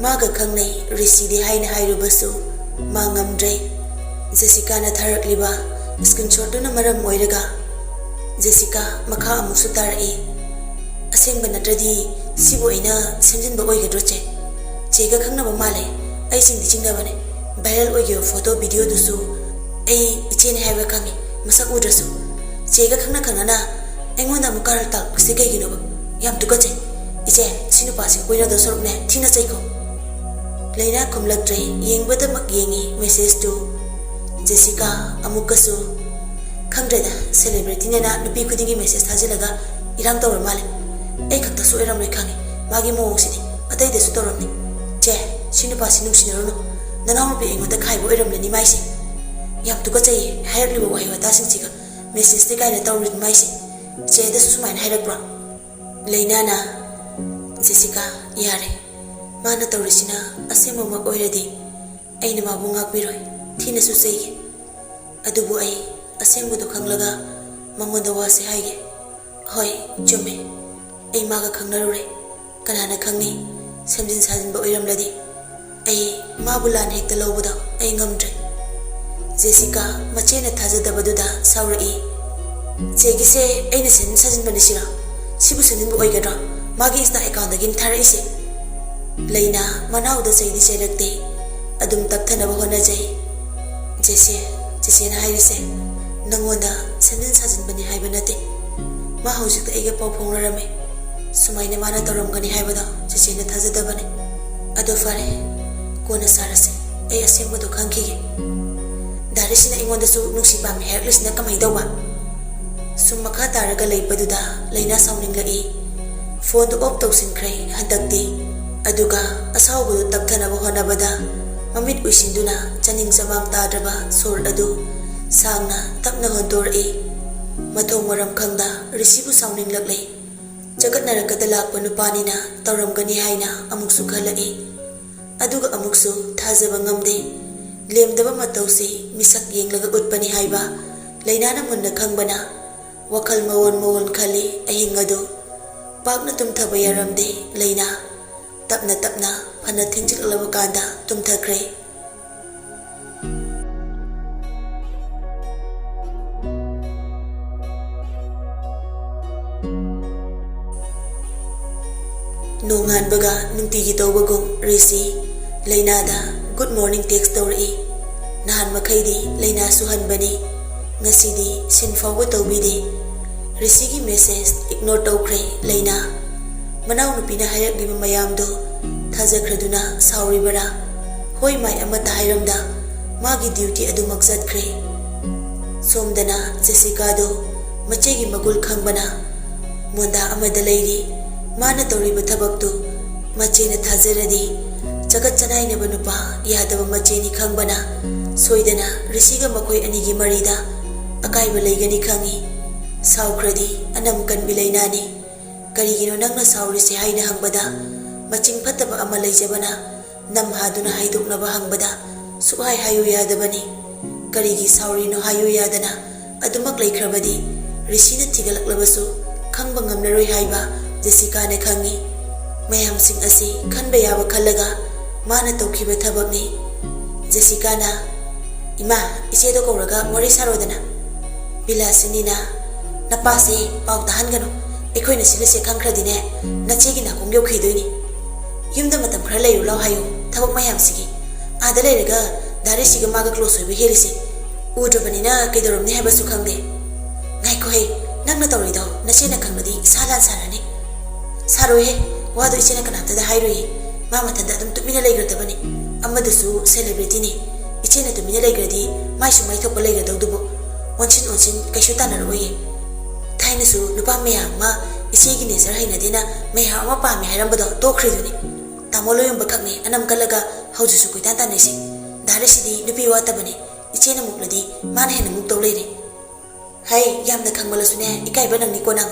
ꯃꯥꯒ ꯈꯪꯅꯩ ꯔꯤꯁꯤꯗꯤ ꯍꯥꯏꯅ ꯍꯥꯏꯔꯨꯕꯁꯨ ꯃꯥ ꯉꯝꯗ꯭ꯔꯦ꯫ ꯖꯦꯁꯤꯀꯥꯅ ꯊꯥꯔꯛꯂꯤꯕ ꯁ꯭ꯀ꯭ꯔꯤꯟꯁꯣꯠꯇꯨꯅ ꯃꯔꯝ ꯑꯣꯏꯔꯒ ꯖꯦꯁꯤꯀꯥ ꯃꯈꯥ ꯑꯃꯨꯛꯁꯨ ꯇꯥꯔꯛꯏ꯫ "ꯑꯁꯦꯡꯕ ꯅꯠꯇ꯭ꯔꯗꯤ ꯁꯤꯕꯨ ꯑꯩꯅ ꯁꯦꯝꯖꯤꯟꯕ ꯑꯣꯏꯒꯗ꯭ꯔꯣ ꯆꯦ? ꯆꯦꯒ ꯈꯪꯅꯕ ꯃꯥꯜꯂꯦ꯫ ꯑꯩ ꯆꯤꯡꯗꯤ ꯆꯤꯡꯅꯕꯅꯦ꯫ ꯚꯥꯏꯔꯦꯜ ꯑꯣꯏꯈꯤꯕ ꯐꯣꯇꯣ ꯚꯤꯗꯤꯑꯣꯗꯨꯁꯨ ꯑꯩ ꯏꯆꯦꯅꯦ ꯍꯥꯏꯕ ꯈꯪꯉꯤ, ꯃꯁꯛ ꯎꯗ꯭ꯔꯁꯨ꯫ ꯆꯦꯒ ꯈꯪꯅ ꯈꯪꯅꯅ ꯑꯩꯉꯣꯟꯗ ꯑꯃꯨꯛ ꯀꯥꯔꯟ ꯇꯥꯔꯛꯄꯁꯦ ꯀꯩꯒꯤꯅꯣꯕ? ꯌꯥꯝ ꯇꯨꯀꯠꯆꯩ꯫ ꯏꯆꯦ, ꯁꯤ ꯅꯨꯄꯥꯁꯤꯒ ꯀꯣꯏꯅꯗꯧ ꯁꯔꯨꯛꯅꯦ ꯊꯤꯅ ꯆꯩꯈꯣ꯫" ꯂꯩꯅꯥ ꯈꯨꯝꯂꯛꯇ꯭ꯔꯦ, ꯌꯦꯡꯕꯗꯃꯛ ꯌꯦꯡꯉꯤ ꯃꯦꯁꯦꯖꯇꯨ꯫ ꯖꯦꯁꯤꯀꯥ ꯑꯃꯨꯛꯀꯁꯨ, "ꯈꯪꯗ꯭ꯔꯦꯗ, ꯁꯦꯂꯦꯕ꯭ꯔꯤꯇꯤꯅꯦꯅ ꯅꯨꯄꯤ ꯈꯨꯗꯤꯡꯒꯤ ꯃꯦꯁꯦꯖ ꯊꯥꯖꯤꯜꯂꯒ ꯏꯔꯥꯡ ꯇꯧꯔ ꯃꯥꯜꯂꯦ꯫ ꯑꯩ ꯈꯛꯇꯁꯨ ꯑꯣꯏꯔꯝꯂꯣꯏ ꯈꯪꯉꯦ, ꯃꯥꯒꯤ ꯃꯑꯣꯡꯁꯤꯗꯤ ꯑꯇꯩꯗꯁꯨ ꯇꯧꯔꯝꯅꯤ꯫ ꯆꯦ, ꯁꯤ ꯅꯨꯄꯥꯁꯤ ꯅꯨꯡꯁꯤꯅꯔꯨꯅꯨ꯫ ꯅꯅꯥꯎꯅꯨꯄꯤ ꯑꯩꯉꯣꯟꯗ ꯈꯥꯏꯕ ꯑꯣꯏꯔꯝꯂꯅꯤ ꯃꯥꯏꯁꯦ꯫ ꯌꯥꯝ ꯇꯨꯀꯠꯆꯩꯌꯦ ꯍꯥꯏꯔꯛꯂꯤꯕ ꯋꯥꯍꯩ ꯋꯥꯇꯥꯁꯤꯡꯁꯤꯒ꯫ ꯃꯦꯁꯦꯖꯇꯤ ꯀꯥꯏꯅ ꯇꯧꯔꯤꯅꯤ ꯃꯥꯏꯁꯦ? ꯆꯦꯗꯁꯨ ꯁꯨꯃꯥꯏꯅ ꯍꯥꯏꯔꯛꯄ꯭ꯔꯣ? ꯂꯩꯅꯥꯅ, "ꯖꯦꯁꯤꯀꯥ, ꯌꯥꯔꯦ꯫ ꯃꯥꯅ ꯇꯧꯔꯤꯁꯤꯅ ꯑꯁꯦꯡꯕꯃꯛ ꯑꯣꯏꯔꯗꯤ ꯑꯩꯅ ꯃꯥꯕꯨ ꯉꯥꯛꯄꯤꯔꯣꯏ, ꯊꯤꯅꯁꯨ ꯆꯩꯒꯦ꯫ ꯑꯗꯨꯕꯨ ꯑꯩ ꯑꯁꯦꯡꯕꯗꯨ ꯈꯪꯂꯒ ꯃꯉꯣꯟꯗ ꯋꯥꯁꯦ ꯍꯥꯏꯒꯦ꯫ ꯍꯣꯏ, ꯆꯨꯝꯃꯦ꯫ ꯑꯩ ꯃꯥꯒ ꯈꯪꯅꯔꯨꯔꯦ꯫ ꯀꯅꯥꯅ ꯈꯪꯅꯤ? ꯁꯦꯝꯖꯤꯟ ꯁꯥꯖꯤꯟꯕ ꯑꯣꯏꯔꯝꯂꯗꯤ꯫ ꯑꯩ ꯃꯥꯕꯨ ꯂꯥꯟ ꯍꯦꯛꯇ ꯂꯧꯕꯗꯣ ꯑꯩ ꯉꯝꯗ꯭ꯔꯦ꯫" ꯖꯦꯁꯤꯀꯥ ꯃꯆꯦꯅ ꯊꯥꯖꯗꯕꯗꯨꯗ ꯁꯥꯎꯔꯛꯏ꯫ "ꯆꯦꯒꯤꯁꯦ ꯑꯩꯅ ꯁꯦꯝꯖꯤꯟ ꯁꯥꯖꯤꯟꯕꯅꯤ ꯁꯤꯔꯣ? ꯁꯤꯕꯨ ꯁꯦꯝꯖꯤꯟꯕ ꯑꯣꯏꯒꯗ꯭ꯔꯣ? ꯃꯥꯒꯤ ꯏꯟꯁꯇꯥ ꯑꯦꯀꯥꯎꯟꯗꯒꯤꯅꯤ ꯊꯥꯔꯛꯏꯁꯦ꯫" ꯂꯩꯅꯥ ꯃꯅꯥꯎꯗ ꯆꯩꯗꯤ ꯆꯩꯔꯛꯇꯦ꯫ ꯑꯗꯨꯝ ꯇꯞꯊꯅꯕ ꯍꯣꯠꯅꯖꯩ꯫ "ꯖꯦꯁꯦ, ꯆꯦꯆꯦꯅ ꯍꯥꯏꯔꯤꯁꯦ ꯅꯪꯉꯣꯟꯗ ꯁꯦꯝꯖꯤꯟ ꯁꯥꯖꯤꯟꯕꯅꯤ ꯍꯥꯏꯕ ꯅꯠꯇꯦ꯫ ꯃꯥ ꯍꯧꯖꯤꯛꯇ ꯑꯩꯒ ꯄꯥꯎ ꯐꯥꯎꯅꯔꯝꯃꯦ꯫ ꯁꯨꯃꯥꯏꯅ ꯃꯥꯅ ꯇꯧꯔꯝꯒꯅꯤ ꯍꯥꯏꯕꯗꯣ ꯆꯦꯆꯦꯅ ꯊꯥꯖꯗꯕꯅꯦ꯫ ꯑꯗꯣ ꯐꯔꯦ, ꯀꯣꯟꯅ ꯁꯥꯔꯁꯦ꯫ ꯑꯩ ꯑꯁꯦꯡꯕꯗꯣ ꯈꯪꯈꯤꯒꯦ꯫ ꯗꯥ ꯔꯤꯁꯤꯅ ꯑꯩꯉꯣꯟꯗꯁꯨ ꯅꯨꯡꯁꯤ ꯄꯥꯝꯃꯤ ꯍꯥꯏꯔꯛꯂꯤꯁꯤꯅ ꯀꯃꯥꯏ ꯇꯧꯕ?" ꯁꯨꯝ ꯃꯈꯥ ꯇꯥꯔꯒ ꯂꯩꯕꯗꯨꯗ ꯂꯩꯅꯥ ꯁꯥꯎꯅꯤꯡꯂꯛꯏ꯫ ꯐꯣꯟꯗꯨ ꯑꯣꯐ ꯇꯧꯁꯤꯟꯈ꯭ꯔꯦ ꯍꯟꯗꯛꯇꯤ꯫ ꯑꯗꯨꯒ ꯑꯁꯥꯎꯕꯗꯨ ꯇꯞꯊꯅꯕ ꯍꯣꯠꯅꯕꯗ ꯃꯃꯤꯠ ꯎꯏꯁꯤꯟꯗꯨꯅ ꯆꯥꯅꯤꯡ ꯆꯃꯥꯡ ꯇꯥꯗ꯭ꯔꯕ ꯁꯣꯔ ꯑꯗꯨ ꯁꯥꯡꯅ ꯇꯞꯅ ꯍꯣꯟꯗꯣꯔꯛꯏ꯫ ꯃꯊꯣꯡ ꯃꯔꯝ ꯈꯪꯗ ꯔꯤꯁꯤꯕꯨ ꯁꯥꯎꯅꯤꯡꯂꯛꯂꯦ꯫ ꯆꯒꯠꯅꯔꯛꯀꯗ ꯂꯥꯛꯄ ꯅꯨꯄꯥꯅꯤꯅ ꯇꯧꯔꯝꯒꯅꯤ ꯍꯥꯏꯅ ꯑꯃꯨꯛꯁꯨ ꯈꯜꯂꯛꯏ꯫ ꯑꯗꯨꯒ ꯑꯃꯨꯛꯁꯨ ꯊꯥꯖꯕ ꯉꯝꯗꯦ꯫ ꯂꯦꯝꯗꯕ ꯃꯇꯧꯁꯤ ꯃꯤꯁꯛ ꯌꯦꯡꯂꯒ ꯎꯠꯄꯅꯤ ꯍꯥꯏꯕ ꯂꯩꯅꯥꯅ ꯃꯨꯟꯅ ꯈꯪꯕꯅ ꯋꯥꯈꯜ ꯃꯑꯣꯟ ꯃꯑꯣꯟ ꯈꯜꯂꯤ꯫ ꯑꯍꯤꯡ ꯑꯗꯨ ꯄꯥꯛꯅ ꯇꯨꯝꯊꯕ ꯌꯥꯔꯝꯗꯦ꯫ ꯂꯩꯅꯥ ꯇꯞꯅ ꯇꯞꯅ ꯐꯅ ꯊꯦꯡꯖꯤꯜꯂꯛꯂꯕ ꯀꯥꯟꯗ ꯇꯨꯝꯊꯈ꯭ꯔꯦ꯫ ꯅꯣꯡꯉꯥꯟꯕꯒ ꯅꯨꯡꯇꯤꯒꯤ ꯇꯧꯕꯒꯨꯝ ꯔꯤꯁꯤ ꯂꯩꯅꯥꯗ ꯒꯨꯗ ꯃꯣꯔꯅꯤꯡ ꯇꯦꯛꯁ ꯇꯧꯔꯛꯏ꯫ ꯅꯍꯥꯟ ꯃꯈꯩꯗꯤ ꯂꯩꯅꯥꯁꯨ ꯍꯟꯕꯅꯤ, ꯉꯁꯤꯗꯤ ꯁꯤꯟ ꯐꯥꯎꯕ ꯇꯧꯕꯤꯗꯦ꯫ ꯔꯤꯁꯤꯒꯤ ꯃꯦꯁꯦꯖ ꯏꯒꯅꯣꯔ ꯇꯧꯈ꯭ꯔꯦ ꯂꯩꯅꯥ꯫ ꯃꯅꯥꯎꯅꯨꯄꯤꯅ ꯍꯥꯏꯔꯛꯂꯤꯕ ꯃꯌꯥꯝꯗꯨ ꯊꯥꯖꯈ꯭ꯔꯗꯨꯅ ꯁꯥꯎꯔꯤꯕꯔꯥ? ꯍꯣꯏ ꯃꯥꯏ ꯑꯃꯠꯇ ꯍꯥꯏꯔꯝꯗ ꯃꯥꯒꯤ ꯗ꯭ꯌꯨꯇꯤ ꯑꯗꯨꯃꯛ ꯆꯠꯈ꯭ꯔꯦ꯫ ꯁꯣꯝꯗꯅ ꯖꯦꯁꯤꯀꯥꯗꯨ ꯃꯆꯦꯒꯤ ꯃꯒꯨꯜ ꯈꯪꯕꯅ ꯃꯣꯟꯗꯥ ꯑꯃꯗ ꯂꯩꯔꯤ꯫ ꯃꯥꯅ ꯇꯧꯔꯤꯕ ꯊꯕꯛꯇꯨ ꯃꯆꯦꯅ ꯊꯥꯖꯔꯗꯤ ꯆꯒꯠ ꯆꯅꯥꯏꯅꯕ ꯅꯨꯄꯥ, ꯌꯥꯗꯕ ꯃꯆꯦꯅꯤ ꯈꯪꯕꯅ ꯁꯣꯏꯗꯅ ꯔꯤꯁꯤꯒ ꯃꯈꯣꯏ ꯑꯅꯤꯒꯤ ꯃꯔꯤꯗ ꯑꯀꯥꯏꯕ ꯂꯩꯒꯅꯤ ꯈꯪꯏ꯫ ꯁꯥꯎꯈ꯭ꯔꯗꯤ ꯑꯅꯝ ꯀꯟꯕꯤ ꯂꯩꯅꯥꯅꯤ꯫ "ꯀꯔꯤꯒꯤꯅꯣ ꯅꯪꯅ ꯁꯥꯎꯔꯤꯁꯦ?" ꯍꯥꯏꯅ ꯍꯪꯕꯗ, ꯃꯆꯤꯡ ꯐꯠꯇꯕ ꯑꯃ ꯂꯩꯖꯕꯅ ꯅꯝ ꯍꯥꯗꯨꯅ ꯍꯥꯏꯗꯣꯛꯅꯕ ꯍꯪꯕꯗ, ꯁꯨꯛꯍꯥꯏ ꯍꯥꯏꯌꯨ ꯌꯥꯗꯕꯅꯤ꯫ ꯀꯔꯤꯒꯤ ꯁꯥꯎꯔꯤꯅꯣ ꯍꯥꯏꯌꯨ ꯌꯥꯗꯅ ꯑꯗꯨꯃꯛ ꯂꯩꯈ꯭ꯔꯕꯗꯤ, ꯔꯤꯁꯤꯅ ꯊꯤꯒꯠꯂꯛꯂꯕꯁꯨ ꯈꯪꯕ ꯉꯝꯂꯔꯣꯏ ꯍꯥꯏꯕ ꯖꯦꯁꯤꯀꯥꯅ ꯈꯪꯏ꯫ ꯃꯌꯥꯝꯁꯤꯡ ꯑꯁꯤ ꯈꯟꯕ ꯌꯥꯕ ꯈꯜꯂꯒ ꯃꯥꯅ ꯇꯧꯈꯤꯕ ꯊꯕꯛꯅꯤ꯫ ꯖꯦꯁꯤꯀꯥꯅ, "ꯏꯃꯥ, ꯏꯆꯦꯗꯣ ꯀꯧꯔꯒ ꯋꯥꯔꯤ ꯁꯥꯔꯣꯗꯅ꯫" ꯕꯤꯂꯥꯁꯤꯅꯤꯅ, "ꯅꯄꯥꯁꯦ ꯄꯥꯎ ꯇꯥꯍꯟꯒꯅꯨ, ꯑꯩꯈꯣꯏꯅ ꯁꯤꯜꯂꯤꯁꯦ ꯈꯪꯈ꯭ꯔꯗꯤꯅꯦ, ꯅꯆꯦꯒꯤ ꯅꯥꯀꯣꯡ ꯌꯧꯈꯤꯗꯣꯏꯅꯤ꯫ ꯌꯨꯝꯗ ꯃꯇꯝ ꯈꯔ ꯂꯩꯔꯨ ꯂꯥꯎ ꯍꯥꯏꯌꯨ, ꯊꯕꯛ ꯃꯌꯥꯝꯁꯤꯒꯤ꯫ ꯑꯥꯗ ꯂꯩꯔꯒ ꯗꯥ ꯔꯤꯁꯤꯒ ꯃꯥꯒ ꯀ꯭ꯂꯣꯁ ꯑꯣꯏꯕ ꯍꯦꯜꯂꯤꯁꯦ ꯎꯗ꯭ꯔꯕꯅꯤꯅ ꯀꯩꯗꯧꯔꯝꯅꯤ ꯍꯥꯏꯕꯁꯨ ꯈꯪꯗꯦ꯫" "ꯉꯥꯏꯈꯣꯍꯦ, ꯅꯪꯅ ꯇꯧꯔꯤꯗꯣ ꯅꯆꯦꯅ ꯈꯪꯂꯗꯤ ꯏꯁꯥ ꯂꯥꯟ ꯁꯥꯔꯅꯤ꯫" "ꯁꯥꯔꯣꯏꯍꯦ, ꯋꯥꯗꯣ ꯏꯆꯦꯅ ꯀꯅꯥꯝꯇꯗ ꯍꯥꯏꯔꯣꯏꯌꯦ꯫ ꯃꯥ ꯃꯊꯟꯇ ꯑꯗꯨꯝ ꯇꯨꯃꯤꯟꯅ ꯂꯩꯈ꯭ꯔꯗꯕꯅꯤ꯫ ꯑꯃꯗꯨꯁꯨ ꯁꯦꯂꯦꯕ꯭ꯔꯤꯇꯤꯅꯤ꯫ ꯏꯆꯦꯅ ꯇꯨꯃꯤꯟꯅ ꯂꯩꯈ꯭ꯔꯗꯤ ꯃꯥꯏꯁꯨ ꯃꯥꯏ ꯊꯣꯛꯄ ꯂꯩꯈ꯭ꯔꯗꯧꯗꯨꯕꯨ꯫ ꯑꯣꯟꯁꯤꯟ ꯑꯣꯟꯁꯤꯟ ꯀꯩꯁꯨ ꯇꯥꯟꯅꯔꯛꯑꯣꯏꯌꯦ꯫ ꯊꯥꯏꯅꯁꯨ ꯅꯨꯄꯥ ꯃꯌꯥꯝ ꯑꯃ ꯏꯆꯦꯒꯤ ꯅꯦꯆꯔ ꯍꯩꯅꯗꯦꯅ ꯃꯌꯥꯝ ꯑꯃ ꯄꯥꯝꯃꯦ ꯍꯥꯏꯔꯝꯕꯗꯣ ꯇꯣꯛꯈ꯭ꯔꯤꯗꯨꯅꯤ꯫ ꯇꯥꯃꯣ ꯂꯣꯌꯨꯝꯕ ꯈꯛꯅꯦ ꯑꯅꯝ ꯀꯜꯂꯒ ꯍꯧꯖꯤꯛꯁꯨ ꯀꯣꯏꯇꯥꯟ ꯇꯥꯟꯅꯩꯁꯦ꯫ ꯗꯥ ꯔꯤꯁꯤꯗꯤ ꯅꯨꯄꯤ ꯋꯥꯠꯇꯕꯅꯦ꯫ ꯏꯆꯦꯅ ꯃꯨꯛꯂꯗꯤ ꯃꯥꯅ ꯍꯦꯟꯅ ꯃꯨꯛꯇꯧ ꯂꯩꯔꯦ꯫" "ꯍꯩ, ꯌꯥꯝꯅ ꯈꯪꯃꯜꯂꯁꯨꯅꯦ, ꯏꯀꯥꯏꯕ ꯅꯪꯅꯤꯀꯣ ꯅꯪ꯫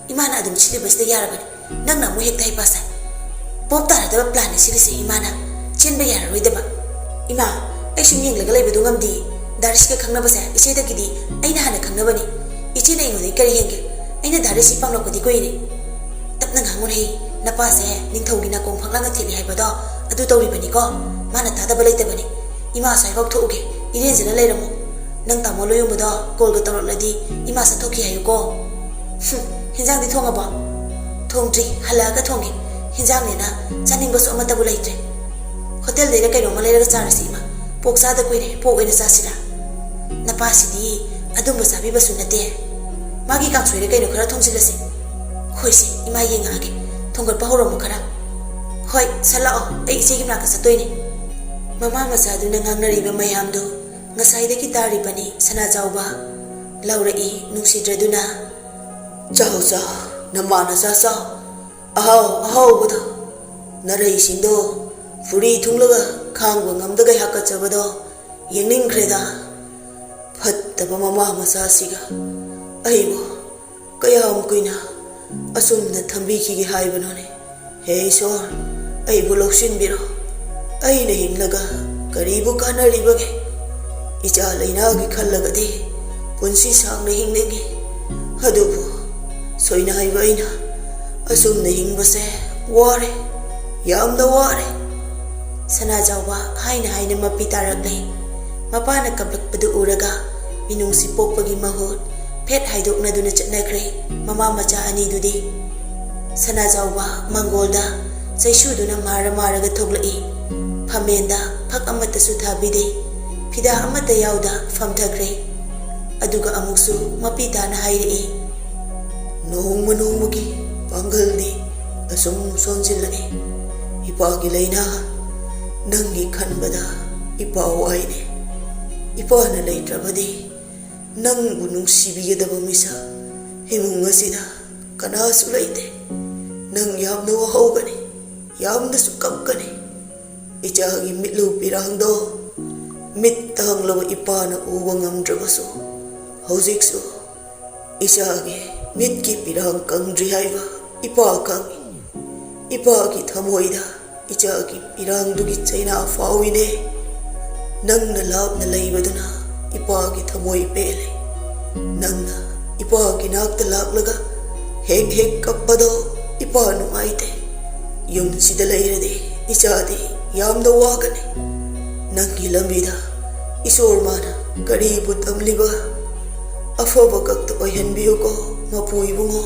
ꯏꯃꯥꯅ ꯑꯗꯨꯝ ꯁꯤꯜꯂꯤꯕꯁꯤꯗ ꯌꯥꯔꯕꯅꯤ꯫ ꯅꯪꯅ ꯑꯃꯨꯛ ꯍꯦꯛꯇ ꯍꯩꯄꯥ ꯁꯥꯏ꯫ ꯄꯣꯞ ꯇꯥꯔꯗꯕ ꯄ꯭ꯂꯥꯟꯅꯤ ꯁꯤꯜꯂꯤꯁꯦ ꯏꯃꯥꯅ꯫ ꯆꯦꯟꯕ ꯌꯥꯔꯔꯣꯏꯗꯕ꯫" "ꯏꯃꯥ, ꯑꯩ ꯁꯨꯝ ꯌꯦꯡꯂꯒ ꯂꯩꯕꯗꯣ ꯉꯝꯗꯦ꯫ ꯗꯥ ꯔꯤꯁꯤꯒ ꯈꯪꯅꯕꯁꯦ ꯏꯆꯦꯗꯒꯤꯗꯤ ꯑꯩꯅ ꯍꯥꯟꯅ ꯈꯪꯅꯕꯅꯤ꯫ ꯏꯆꯦꯅ ꯑꯩꯉꯣꯟꯗꯒꯤ ꯀꯔꯤ ꯍꯦꯟꯒꯦ? ꯑꯩꯅ ꯗꯥ ꯔꯤꯁꯤ ꯄꯥꯝꯂꯛꯄꯗꯤ ꯀꯨꯏꯔꯦ꯫" "ꯇꯞꯅ ꯉꯥꯡꯉꯨꯅꯦ꯫ ꯅꯄꯥꯁꯦ ꯅꯤꯡꯊꯧꯒꯤ ꯅꯥꯀꯣꯡ ꯐꯛꯂꯥꯡꯗ ꯊꯦꯠꯂꯤ ꯍꯥꯏꯕꯗꯣ ꯑꯗꯨ ꯇꯧꯔꯤꯕꯅꯤꯀꯣ꯫ ꯃꯥꯅ ꯇꯥꯗꯕ ꯂꯩꯇꯕꯅꯤ꯫ ꯏꯃꯥ ꯑꯁ꯭ꯋꯥꯏꯐꯥꯎ ꯊꯣꯛꯎꯒꯦ꯫ ꯏꯔꯦꯟꯖꯅ ꯂꯩꯔꯝꯃꯣ꯫ ꯅꯪ ꯇꯥꯃꯣ ꯂꯣꯌꯨꯝꯕꯗꯣ ꯀꯣꯜꯒ ꯇꯧꯔꯛꯂꯗꯤ ꯏꯃꯥ ꯆꯠꯊꯣꯛꯈꯤ ꯍꯥꯏꯌꯨꯀꯣ꯫" "ꯍꯨꯝ, ꯍꯤꯟꯖꯥꯡꯗꯤ ꯊꯣꯡꯉꯕꯣ?" "ꯊꯣꯡꯗ꯭ꯔꯤ, ꯍꯜꯂꯛꯑꯒ ꯊꯣꯡꯒꯦ꯫ ꯍꯤꯟꯖꯥꯡꯅꯦꯅ ꯆꯥꯅꯤꯡꯕꯁꯨ ꯑꯃꯠꯇꯕꯨ ꯂꯩꯇ꯭ꯔꯦ꯫ ꯍꯣꯇꯦꯜꯗꯩꯔ ꯀꯩꯅꯣꯝꯃ ꯂꯩꯔꯒ ꯆꯥꯔꯁꯤ ꯏꯃꯥ꯫ ꯄꯣꯛ ꯆꯥꯗ ꯀꯨꯏꯔꯦ, ꯄꯣꯛ ꯑꯣꯏꯅ ꯆꯥꯁꯤꯔꯥ?" "ꯅꯄꯥꯁꯤꯗꯤ ꯑꯗꯨꯝꯕ ꯆꯥꯕꯤꯕꯁꯨ ꯅꯠꯇꯦ꯫ ꯃꯥꯒꯤ ꯀꯥꯡꯁꯣꯏꯔ ꯀꯩꯅꯣ ꯈꯔ ꯊꯣꯡꯖꯤꯜꯂꯁꯤ꯫" "ꯍꯣꯏꯁꯦ, ꯏꯃꯥ ꯌꯦꯡꯉꯛꯑꯒꯦ꯫ ꯊꯣꯡꯒꯠꯄ ꯍꯧꯔꯝꯃꯣ ꯈꯔ꯫" "ꯍꯣꯏ, ꯁꯠ ꯂꯥꯛꯑꯣ, ꯑꯩ ꯏꯆꯦꯒꯤ ꯃꯅꯥꯛꯇ ꯆꯠꯇꯣꯏꯅꯦ꯫" ꯃꯃꯥ ꯃꯆꯥꯗꯨꯅ ꯉꯥꯡꯅꯔꯤꯕ ꯃꯌꯥꯝꯗꯨ ꯉꯁꯥꯏꯗꯒꯤ ꯇꯥꯔꯤꯕꯅꯤ ꯁꯅꯥꯖꯥꯎꯕ꯫ ꯂꯥꯎꯔꯛꯏ ꯅꯨꯡꯁꯤꯗ꯭ꯔꯗꯨꯅ꯫ "ꯆꯥꯎ ꯆꯥꯎ, ꯅꯃꯥꯅ ꯆꯥ ꯆꯥꯎ꯫ ꯑꯍꯥꯎ ꯑꯍꯥꯎꯕꯗꯣ, ꯅꯔꯩꯁꯤꯡꯗꯣ ꯐꯨꯔꯤ ꯊꯨꯡꯂꯒ ꯈꯥꯡꯕ ꯉꯝꯗꯒꯩ ꯍꯥꯀꯠꯆꯕꯗꯣ ꯌꯦꯡꯅꯤꯡꯈ꯭ꯔꯦꯗ꯫ ꯐꯠꯇꯕ ꯃꯃꯥ ꯃꯆꯥꯁꯤꯒ ꯑꯩꯕꯨ ꯀꯌꯥꯝ ꯀꯨꯏꯅ ꯑꯁꯨꯝꯅ ꯊꯝꯕꯤꯈꯤꯒꯦ ꯍꯥꯏꯕꯅꯣꯅꯦ? ꯍꯦ ꯏꯁꯣꯔ, ꯑꯩꯕꯨ ꯂꯧꯁꯤꯟꯕꯤꯔꯣ꯫ ꯑꯩꯅ ꯍꯤꯡꯂꯒ ꯀꯔꯤꯕꯨ ꯀꯥꯟꯅꯔꯤꯕꯒꯦ? ꯏꯆꯥ ꯂꯩꯅꯥꯒꯤ ꯈꯜꯂꯒꯗꯤ ꯄꯨꯟꯁꯤ ꯁꯥꯡꯅ ꯍꯤꯡꯅꯤꯡꯏ꯫ ꯑꯗꯨꯕꯨ ꯁꯣꯏꯅꯥꯏꯕ ꯑꯩꯅ ꯑꯁꯨꯝꯅ ꯍꯤꯡꯕꯁꯦ ꯋꯥꯔꯦ, ꯌꯥꯝꯅ ꯋꯥꯔꯦ꯫ ꯁꯅꯥꯖꯥꯎꯕ ꯍꯥꯏꯅ ꯍꯥꯏꯅ ꯃꯄꯤ ꯇꯥꯔꯛꯂꯦ꯫ ꯃꯄꯥꯅ ꯀꯞꯂꯛꯄꯗꯨ ꯎꯔꯒ ꯃꯤꯅꯨꯡꯁꯤ ꯄꯣꯛꯄꯒꯤ ꯃꯍꯨꯠ ꯐꯦꯠ ꯍꯥꯏꯗꯣꯛꯅꯗꯨꯅ ꯆꯠꯅꯈ꯭ꯔꯦ ꯃꯃꯥ ꯃꯆꯥ ꯑꯅꯤꯗꯨꯗꯤ꯫ ꯁꯅꯥꯖꯥꯎꯕ ꯃꯪꯒꯣꯜꯗ ꯆꯩꯁꯨꯗꯨꯅ ꯃꯥꯔ ꯃꯥꯔꯒ ꯊꯣꯛꯂꯛꯏ꯫ ꯐꯝꯃꯦꯟꯗ ꯐꯛ ꯑꯃꯠꯇꯁꯨ ꯊꯥꯕꯤꯗꯦ꯫ ꯐꯤꯗꯥ ꯑꯃꯠꯇ ꯌꯥꯎꯗ ꯐꯝꯊꯈ꯭ꯔꯦ꯫ ꯑꯗꯨꯒ ꯑꯃꯨꯛꯁꯨ ꯃꯄꯤ ꯇꯥꯅ ꯍꯥꯏꯔꯛꯏ, "ꯅꯣꯡꯃ ꯅꯣꯡꯃꯒꯤ ꯄꯥꯡꯒꯜꯗꯤ ꯑꯁꯨꯝ ꯁꯣꯟꯖꯤꯜꯂꯛꯏ꯫ ꯏꯄꯥꯒꯤ ꯂꯥꯏꯅꯥ, ꯅꯪꯒꯤ ꯈꯟꯕꯗ ꯏꯄꯥ ꯋꯥꯏꯅꯦ꯫ ꯏꯄꯥꯅ ꯂꯩꯇ꯭ꯔꯕꯗꯤ ꯅꯪꯕꯨ ꯅꯨꯡꯁꯤꯕꯤꯒꯗꯕ ꯃꯤꯁꯛ ꯏꯃꯨꯡ ꯑꯁꯤꯗ ꯀꯅꯥꯁꯨ ꯂꯩꯇꯦ꯫ ꯅꯪ ꯌꯥꯝꯅ ꯋꯥꯍꯧꯒꯅꯤ, ꯌꯥꯝꯅꯁꯨ ꯀꯞꯀꯅꯤ꯫ ꯏꯆꯥꯒꯤ ꯃꯤꯠꯂꯨ ꯄꯤꯔꯥꯡꯗꯣ ꯃꯤꯠ ꯇꯥꯡꯂꯕ ꯏꯄꯥꯅ ꯎꯕ ꯉꯝꯗ꯭ꯔꯕꯁꯨ, ꯍꯧꯖꯤꯛꯁꯨ ꯏꯆꯥꯒꯤ ꯃꯤꯠꯀꯤ ꯄꯤꯔꯥꯡ ꯀꯪꯗ꯭ꯔꯤ ꯍꯥꯏꯕ ꯏꯄꯥ ꯈꯪꯏ꯫ ꯏꯄꯥꯒꯤ ꯊꯃꯣꯏꯗ ꯏꯆꯥꯒꯤ ꯄꯤꯔꯥꯡꯗꯨꯒꯤ ꯆꯩꯅꯥ ꯐꯥꯎꯏꯅꯦ꯫ ꯅꯪꯅ ꯂꯥꯞꯅ ꯂꯩꯕꯗꯨꯅ ꯏꯄꯥꯒꯤ ꯊꯃꯣꯏ ꯄꯦꯜꯂꯦ꯫ ꯅꯪꯅ ꯏꯄꯥꯒꯤ ꯅꯥꯛꯇ ꯂꯥꯛꯂꯒ ꯍꯦꯛ ꯍꯦꯛ ꯀꯞꯄꯗꯣ ꯏꯄꯥ ꯅꯨꯡꯉꯥꯏꯇꯦ꯫ ꯌꯨꯝꯁꯤꯗ ꯂꯩꯔꯗꯤ ꯏꯆꯥꯗꯤ ꯌꯥꯝꯅ ꯋꯥꯒꯅꯤ꯫ ꯅꯪꯒꯤ ꯂꯝꯕꯤꯗ ꯏꯁꯣꯔ ꯃꯥꯅ ꯀꯔꯤꯕꯨ ꯇꯝꯂꯤꯕ? ꯑꯐꯕ ꯈꯛꯇ ꯑꯣꯏꯍꯟꯕꯤꯌꯨꯀꯣ ꯃꯄꯨ ꯏꯕꯨꯡꯉꯣ꯫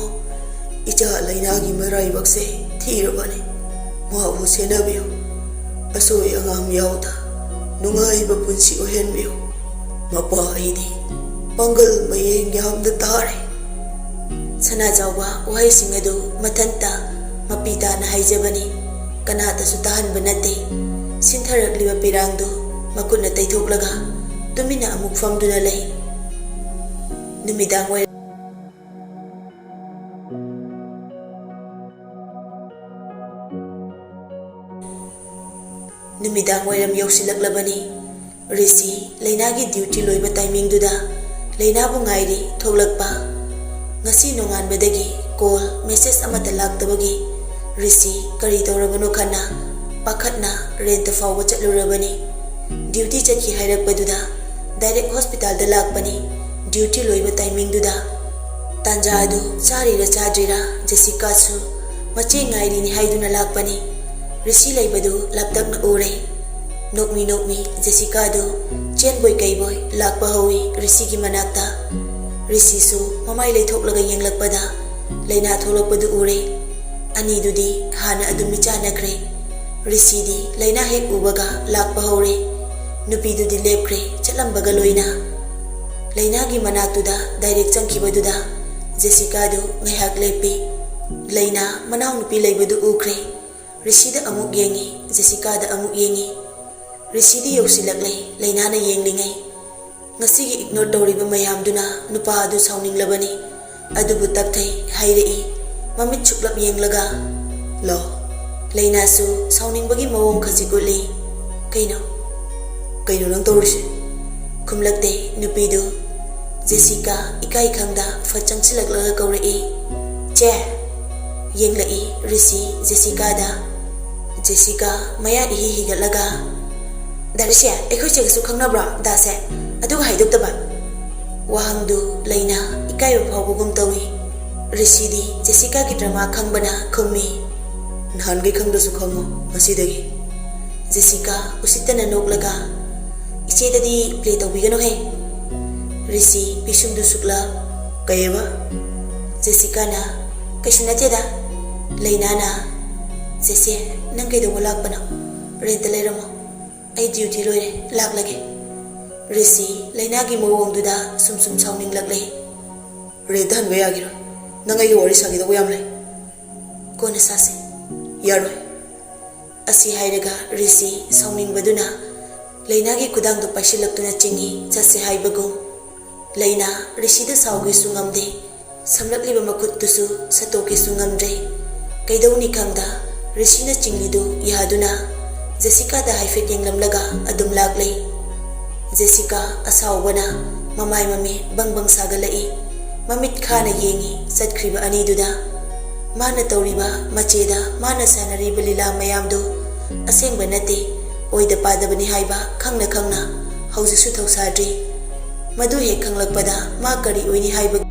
ꯏꯆꯥ ꯂꯩꯅꯥꯒꯤ ꯃꯔꯥꯏꯕꯛꯁꯦ ꯊꯤꯔꯕꯅꯤ꯫ ꯃꯥꯕꯨ ꯁꯦꯟꯅꯕꯤꯌꯨ꯫ ꯑꯁꯣꯏ ꯑꯉꯥꯝ ꯌꯥꯎꯗ ꯅꯨꯡꯉꯥꯏꯕ ꯄꯨꯟꯁꯤ ꯑꯣꯏꯍꯟꯕꯤꯌꯨ꯫ ꯃꯄꯥ ꯑꯩꯗꯤ ꯄꯥꯡꯒꯜ ꯃꯌꯦꯡ ꯌꯥꯝꯅ ꯇꯥꯔꯦ꯫" ꯁꯅꯥꯖꯥꯎꯕ ꯋꯥꯍꯩꯁꯤꯡ ꯑꯗꯨ ꯃꯊꯟꯇ ꯃꯄꯤ ꯇꯥꯅ ꯍꯥꯏꯖꯕꯅꯤ꯫ ꯀꯅꯥꯇꯁꯨ ꯇꯥꯍꯟꯕ ꯅꯠꯇꯦ꯫ ꯁꯤꯟꯊꯔꯛꯂꯤꯕ ꯄꯤꯔꯥꯡꯗꯨ ꯃꯈꯨꯠꯅ ꯇꯩꯊꯣꯛꯂꯒ ꯇꯨꯃꯤꯟꯅ ꯑꯃꯨꯛ ꯐꯝꯗꯨꯅ ꯂꯩ꯫ ꯅꯨꯃꯤꯗꯥꯡ ꯋꯥꯏꯔꯝ ꯅꯨꯃꯤꯗꯥꯡ ꯋꯥꯏꯔꯝ ꯌꯧꯁꯤꯜꯂꯛꯂꯕꯅꯤ꯫ ꯔꯤꯁꯤ ꯂꯩꯅꯥꯒꯤ ꯗ꯭ꯌꯨꯇꯤ ꯂꯣꯏꯕ ꯇꯥꯏꯃꯤꯡꯗꯨꯗ ꯂꯩꯅꯥꯕꯨ ꯉꯥꯏꯔꯤ ꯊꯣꯛꯂꯛꯄ꯫ ꯉꯁꯤ ꯅꯣꯡꯉꯥꯟꯕꯗꯒꯤ ꯀꯣꯜ, ꯃꯦꯁꯦꯖ ꯑꯃꯠꯇ ꯂꯥꯛꯇꯕꯒꯤ ꯔꯤꯁꯤ ꯀꯔꯤ ꯇꯧꯔꯕꯅꯣ ꯈꯟꯅ ꯄꯥꯈꯠꯅ ꯔꯦꯟꯇ ꯐꯥꯎꯕ ꯆꯠꯂꯨꯔꯕꯅꯤ꯫ ꯗ꯭ꯌꯨꯇꯤ ꯆꯠꯈꯤ ꯍꯥꯏꯔꯛꯄꯗꯨꯗ ꯗꯥꯏꯔꯦꯛ ꯍꯣꯁꯄꯤꯇꯥꯜꯗ ꯂꯥꯛꯄꯅꯤ꯫ ꯗ꯭ꯌꯨꯇꯤ ꯂꯣꯏꯕ ꯇꯥꯏꯃꯤꯡꯗꯨꯗ ꯇꯥꯟꯖꯥ ꯑꯗꯨ ꯆꯥꯔꯤꯔ ꯆꯥꯗ꯭ꯔꯤꯔ ꯖꯦꯁꯤꯀꯥꯁꯨ ꯃꯆꯦ ꯉꯥꯏꯔꯤꯅꯤ ꯍꯥꯏꯗꯨꯅ ꯂꯥꯛꯄꯅꯤ꯫ ꯔꯤꯁꯤ ꯂꯩꯕꯗꯨ ꯂꯥꯞꯇꯛꯅ ꯎꯔꯦ꯫ ꯅꯣꯛꯃꯤ ꯅꯣꯛꯃꯤ ꯖꯦꯁꯤꯀꯥꯗꯨ ꯆꯦꯟꯕꯣꯏ ꯀꯩꯕꯣꯏ ꯂꯥꯛꯄ ꯍꯧꯏ ꯔꯤꯁꯤꯒꯤ ꯃꯅꯥꯛꯇ꯫ ꯔꯤꯁꯤꯁꯨ ꯃꯃꯥꯏ ꯂꯩꯊꯣꯛꯂꯒ ꯌꯦꯡꯂꯛꯄꯗ ꯂꯩꯅꯥ ꯊꯣꯛꯂꯛꯄꯗꯨ ꯎꯔꯦ꯫ ꯑꯅꯤꯗꯨꯗꯤ ꯍꯥꯟꯅ ꯑꯗꯨꯝ ꯃꯤꯆꯥꯟꯅꯈ꯭ꯔꯦ꯫ ꯔꯤꯁꯤꯗꯤ ꯂꯩꯅꯥ ꯍꯦꯛ ꯎꯕꯒ ꯂꯥꯛꯄ ꯍꯧꯔꯦ꯫ ꯅꯨꯄꯤꯗꯨꯗꯤ ꯂꯦꯞꯈ꯭ꯔꯦ ꯆꯠꯂꯝꯕꯒ ꯂꯣꯏꯅ꯫ ꯂꯩꯅꯥꯒꯤ ꯃꯅꯥꯛꯇꯨꯗ ꯗꯥꯏꯔꯦꯛ ꯆꯪꯈꯤꯕꯗꯨꯗ ꯖꯦꯁꯤꯀꯥꯗꯨ ꯉꯥꯏꯍꯥꯛ ꯂꯦꯞꯄꯤ꯫ ꯂꯩꯅꯥ ꯃꯅꯥꯎꯅꯨꯄꯤ ꯂꯩꯕꯗꯨ ꯎꯈ꯭ꯔꯦ꯫ ꯔꯤꯁꯤꯗ ꯑꯃꯨꯛ ꯌꯦꯡꯉꯤ, ꯖꯦꯁꯤꯀꯥꯗ ꯑꯃꯨꯛ ꯌꯦꯡꯉꯤ꯫ ꯔꯤꯁꯤꯗꯤ ꯌꯧꯁꯤꯜꯂꯛꯂꯦ ꯂꯩꯅꯥꯅ ꯌꯦꯡꯂꯤꯉꯩ꯫ ꯉꯁꯤꯒꯤ ꯏꯒꯅꯣꯔ ꯇꯧꯔꯤꯕ ꯃꯌꯥꯝꯗꯨꯅ ꯅꯨꯄꯥ ꯑꯗꯨ ꯁꯥꯎꯅꯤꯡꯂꯕꯅꯤ꯫ ꯑꯗꯨꯕꯨ ꯇꯞꯊꯩ ꯍꯥꯏꯔꯛꯏ꯫ ꯃꯃꯤꯠ ꯁꯨꯛꯂꯞ ꯌꯦꯡꯂꯒ, "ꯂꯣ?" ꯂꯩꯅꯥꯁꯨ ꯁꯥꯎꯅꯤꯡꯕꯒꯤ ꯃꯑꯣꯡ ꯈꯖꯤꯛ ꯎꯠꯂꯤ꯫ "ꯀꯩꯅꯣ? ꯀꯩꯅꯣ ꯅꯪ ꯇꯧꯔꯤꯁꯦ?" ꯈꯨꯝꯂꯛꯇꯦ ꯅꯨꯄꯤꯗꯨ꯫ ꯖꯦꯁꯤꯀꯥ ꯏꯀꯥꯏ ꯈꯪꯗ ꯐꯠ ꯆꯪꯁꯤꯜꯂꯛꯂꯒ ꯀꯧꯔꯛꯏ, "ꯆꯦ!" ꯌꯦꯡꯂꯛꯏ ꯔꯤꯁꯤ ꯖꯦꯁꯤꯀꯥꯗ꯫ ꯖꯦꯁꯤꯀꯥ ꯃꯌꯥ ꯏꯍꯤ ꯍꯤꯒꯠꯂꯒ, "ꯗꯥ ꯔꯤꯁꯤ, ꯑꯩꯈꯣꯏ ꯆꯦꯒꯁꯨ ꯈꯪꯅꯕ꯭ꯔꯣ ꯗꯥꯁꯦ? ꯑꯗꯨꯒ ꯍꯥꯏꯗꯣꯛꯇꯕ?" ꯋꯥꯍꯪꯗꯨ ꯂꯩꯅꯥ ꯏꯀꯥꯏꯕ ꯐꯥꯎꯕꯒꯨꯝ ꯇꯧꯏ꯫ ꯔꯤꯁꯤꯗꯤ ꯖꯦꯁꯤꯀꯥꯒꯤ ꯗ꯭ꯔꯃꯥ ꯈꯪꯕꯅ ꯈꯨꯝꯃꯤ, "ꯅꯍꯥꯟꯈꯩ ꯈꯪꯗ꯭ꯔꯁꯨ ꯈꯪꯉꯣ ꯉꯁꯤꯗꯒꯤ꯫" Jessica ꯎꯁꯤꯠꯇꯅ ꯅꯣꯛꯂꯒ, "ꯏꯆꯦꯗꯗꯤ play ꯇꯧꯕꯤꯒꯅꯨꯍꯦ꯫" ꯔꯤꯁꯤ ꯄꯤꯁꯨꯝꯗꯨ ꯁꯨꯛꯂꯞ, "ꯀꯩꯑꯕ?" ꯖꯦꯁꯤꯀꯥꯅ, "ꯀꯩꯁꯨ ꯅꯠꯇꯦꯗ꯫" ꯂꯩꯅꯥꯅ, "ꯖꯦꯁꯤ, ꯅꯪ ꯀꯩꯗꯧꯕ ꯂꯥꯛꯄꯅꯣ? ꯔꯦꯟꯇ ꯂꯩꯔꯝꯃꯣ꯫ ꯑꯩ ꯗ꯭ꯌꯨꯇꯤ ꯂꯣꯏꯔꯦ, ꯂꯥꯛꯂꯒꯦ꯫" ꯔꯤꯁꯤ ꯂꯩꯅꯥꯒꯤ ꯃꯑꯣꯡꯗꯨꯗ ꯁꯨꯝ ꯁꯨꯝ ꯁꯥꯎꯅꯤꯡꯂꯛꯂꯦ꯫ "ꯔꯦꯟꯇ ꯍꯟꯕ ꯌꯥꯒꯤꯔꯣꯏ꯫ ꯅꯪ ꯑꯩꯒ ꯋꯥꯔꯤ ꯁꯥꯒꯦ ꯇꯧꯕ ꯌꯥꯝ ꯂꯩ꯫" "ꯀꯣꯟꯅ ꯁꯥꯁꯦ꯫" "ꯌꯥꯔꯣꯏ꯫" ꯑꯁꯤ ꯍꯥꯏꯔꯒ ꯔꯤꯁꯤ ꯁꯥꯎꯅꯤꯡꯕꯗꯨꯅ ꯂꯩꯅꯥꯒꯤ ꯈꯨꯗꯥꯡꯗꯨ ꯄꯥꯏꯁꯤꯜꯂꯛꯇꯨꯅ ꯆꯤꯡꯏ, ꯆꯠꯁꯦ ꯍꯥꯏꯕꯒꯨꯝ꯫ ꯂꯩꯅꯥ ꯔꯤꯁꯤꯗ ꯁꯥꯎꯒꯦꯁꯨ ꯉꯝꯗꯦ, ꯁꯝꯂꯛꯂꯤꯕ ꯃꯈꯨꯠꯇꯨꯁꯨ ꯁꯠꯇꯣꯛꯀꯦꯁꯨ ꯉꯝꯗ꯭ꯔꯦ꯫ ꯀꯩꯗꯧꯅꯤ ꯈꯪꯗ ꯔꯤꯁꯤꯅ ꯆꯤꯡꯂꯤꯗꯨ ꯌꯥꯗꯨꯅ ꯖꯦꯁꯤꯀꯥꯗ ꯍꯥꯏꯐꯦꯠ ꯌꯦꯡꯂꯝꯂꯒ ꯑꯗꯨꯝ ꯂꯥꯛꯂꯦ꯫ ꯖꯦꯁꯤꯀꯥ ꯑꯁꯥꯎꯕꯅ ꯃꯃꯥꯏ ꯃꯃꯤ ꯕꯪ ꯕꯪ ꯁꯥꯒꯠꯂꯛꯏ꯫ ꯃꯃꯤꯠ ꯈꯥꯅ ꯌꯦꯡꯉꯤ ꯆꯠꯈ꯭ꯔꯤꯕ ꯑꯅꯤꯗꯨꯗ꯫ ꯃꯥꯅ ꯇꯧꯔꯤꯕ, ꯃꯆꯦꯗ ꯃꯥꯅ ꯁꯥꯟꯅꯔꯤꯕ ꯂꯤꯂꯥ ꯃꯌꯥꯝꯗꯨ ꯑꯁꯦꯡꯕ ꯅꯠꯇꯦ, ꯑꯣꯏꯗ ꯄꯥꯗꯕꯅꯤ ꯍꯥꯏꯕ ꯈꯪꯅ ꯈꯪꯅ ꯍꯧꯖꯤꯛꯁꯨ ꯊꯧꯁꯥꯗ꯭ꯔꯤ꯫ ꯃꯗꯨ ꯍꯦꯛ ꯈꯪꯂꯛꯄꯗ ꯃꯥ ꯀꯔꯤ ꯑꯣꯏꯅꯤ ꯍꯥꯏꯕ